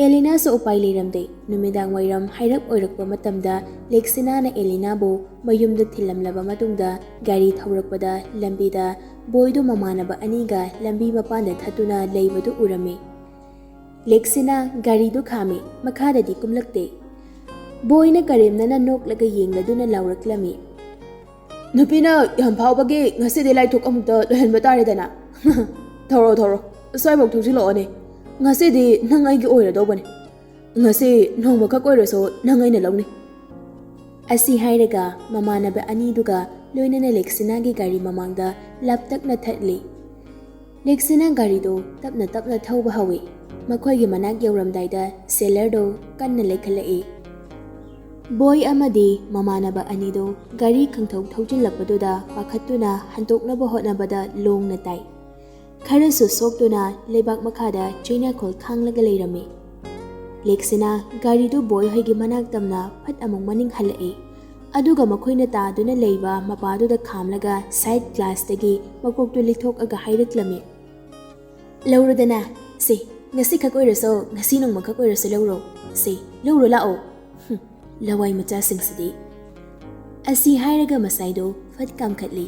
ꯑꯦꯂꯤꯅꯥꯁꯨ ꯎꯄꯥꯏ ꯂꯩꯔꯝꯗꯦ꯫ ꯅꯨꯃꯤꯗꯥꯡ ꯋꯥꯏꯔꯝ ꯍꯥꯏꯔꯞ ꯑꯣꯏꯔꯛꯄ ꯃꯇꯝꯗ ꯂꯦꯛꯁꯤꯅꯥꯅ ꯑꯦꯂꯤꯅꯥꯕꯨ ꯃꯌꯨꯝꯗ ꯊꯤꯜꯂꯝꯂꯕ ꯃꯇꯨꯡꯗ ꯒꯥꯔꯤ ꯊꯧꯔꯛꯄꯗ ꯂꯝꯕꯤꯗ ꯕꯣꯏꯗꯨ ꯃꯃꯥꯟꯅꯕ ꯑꯅꯤꯒ ꯂꯝꯕꯤ ꯃꯄꯥꯟꯗ ꯊꯠꯇꯨꯅ ꯂꯩꯕꯗꯨ ꯎꯔꯝꯃꯤ꯫ ꯂꯦꯛꯁꯤꯅꯥ ꯒꯥꯔꯤꯗꯨ ꯈꯥꯝꯃꯤ, ꯃꯈꯥꯗꯗꯤ ꯀꯨꯝꯂꯛꯇꯦ꯫ ꯕꯣꯏꯅ ꯀꯔꯦꯝꯅꯅ ꯅꯣꯛꯂꯒ ꯌꯦꯡꯂꯗꯨꯅ ꯂꯥꯎꯔꯛꯂꯝꯃꯤ, "ꯅꯨꯄꯤꯅ ꯌꯥꯝ ꯐꯥꯎꯕꯒꯤ ꯉꯁꯤꯗꯤ ꯂꯥꯏꯊꯣꯛ ꯑꯃꯨꯛꯇ ꯂꯣꯏꯍꯟꯕ ꯇꯥꯔꯦꯗꯅ꯫ ꯊꯧꯔꯣ, ꯊꯧꯔꯣ, ꯁ꯭ꯋꯥꯏꯐꯥꯎ ꯊꯧꯖꯤꯜꯂꯛꯑꯣꯅꯦ꯫ ꯉꯁꯤꯗꯤ ꯅꯪ ꯑꯩꯒꯤ ꯑꯣꯏꯔꯗꯧꯕꯅꯦ꯫ ꯉꯁꯤ ꯅꯣꯡꯃꯈꯛ ꯑꯣꯏꯔꯁꯨ ꯅꯪ ꯑꯩꯅ ꯂꯧꯅꯤ꯫" ꯑꯁꯤ ꯍꯥꯏꯔꯒ ꯃꯃꯥꯟꯅꯕ ꯑꯅꯤꯗꯨꯒ ꯂꯣꯏꯅꯅ ꯂꯦꯛꯁꯤꯅꯥꯒꯤ ꯒꯥꯔꯤ ꯃꯃꯥꯡꯗ ꯂꯥꯞꯇꯛꯅ ꯊꯠꯂꯤ꯫ ꯂꯦꯛꯁꯤꯅꯥ ꯒꯥꯔꯤꯗꯨ ꯇꯞꯅ ꯇꯞꯅ ꯊꯧꯕ ꯍꯧꯏ꯫ ꯃꯈꯣꯏꯒꯤ ꯃꯅꯥꯛ ꯌꯧꯔꯝꯗꯥꯏꯗ ꯁꯦꯂꯔꯗꯨ ꯀꯟꯅ ꯂꯩꯈꯠꯂꯛꯏ꯫ ꯕꯣꯏ ꯑꯃꯗꯤ ꯃꯃꯥꯟꯅꯕ ꯑꯅꯤꯗꯨ ꯒꯥꯔꯤ ꯈꯪꯊꯧ ꯊꯧꯖꯤꯜꯂꯛꯄꯗꯨꯗ ꯄꯥꯈꯠꯇꯨꯅ ꯍꯟꯗꯣꯛꯅꯕ ꯍꯣꯠꯅꯕꯗ ꯂꯣꯡꯅ ꯇꯥꯏ꯫ ꯈꯔꯁꯨ ꯁꯣꯛꯇꯨꯅ ꯂꯩꯕꯥꯛ ꯃꯈꯥꯗ ꯆꯩꯅꯥꯈꯣꯜ ꯈꯥꯡꯂꯒ ꯂꯩꯔꯝꯃꯤ꯫ ꯂꯦꯛꯁꯤꯅꯥ ꯒꯥꯔꯤꯗꯨ ꯕꯣꯏ ꯍꯣꯏꯒꯤ ꯃꯅꯥꯛ ꯇꯝꯅ ꯐꯠ ꯑꯃꯨꯛ ꯃꯅꯤꯡ ꯍꯜꯂꯛꯏ꯫ ꯑꯗꯨꯒ ꯃꯈꯣꯏꯅ ꯇꯥꯗꯨꯅ ꯂꯩꯕ ꯃꯄꯥꯗꯨꯗ ꯈꯥꯝꯂꯒ ꯁꯥꯏꯠ ꯒ꯭ꯂꯥꯁꯇꯒꯤ ꯃꯀꯣꯛꯇꯨ ꯂꯤꯊꯣꯛꯑꯒ ꯍꯥꯏꯔꯛꯂꯝꯃꯤ, "ꯂꯧꯔꯣꯗꯅ, ꯁꯦ, ꯉꯁꯤꯈꯛ ꯑꯣꯏꯔꯁꯨ, ꯉꯁꯤ ꯅꯣꯡꯃꯈꯛ ꯑꯣꯏꯔꯁꯨ ꯂꯧꯔꯣ꯫ ꯁꯦ, ꯂꯧꯔꯣ ꯂꯥꯛꯑꯣ꯫ ꯍꯨꯝ, ꯂꯋꯥꯏ ꯃꯆꯥꯁꯤꯡꯁꯤꯗꯤ꯫" ꯑꯁꯤ ꯍꯥꯏꯔꯒ ꯃꯁꯥꯏꯗꯣ ꯐꯠ ꯀꯥꯝꯈꯠꯂꯤ꯫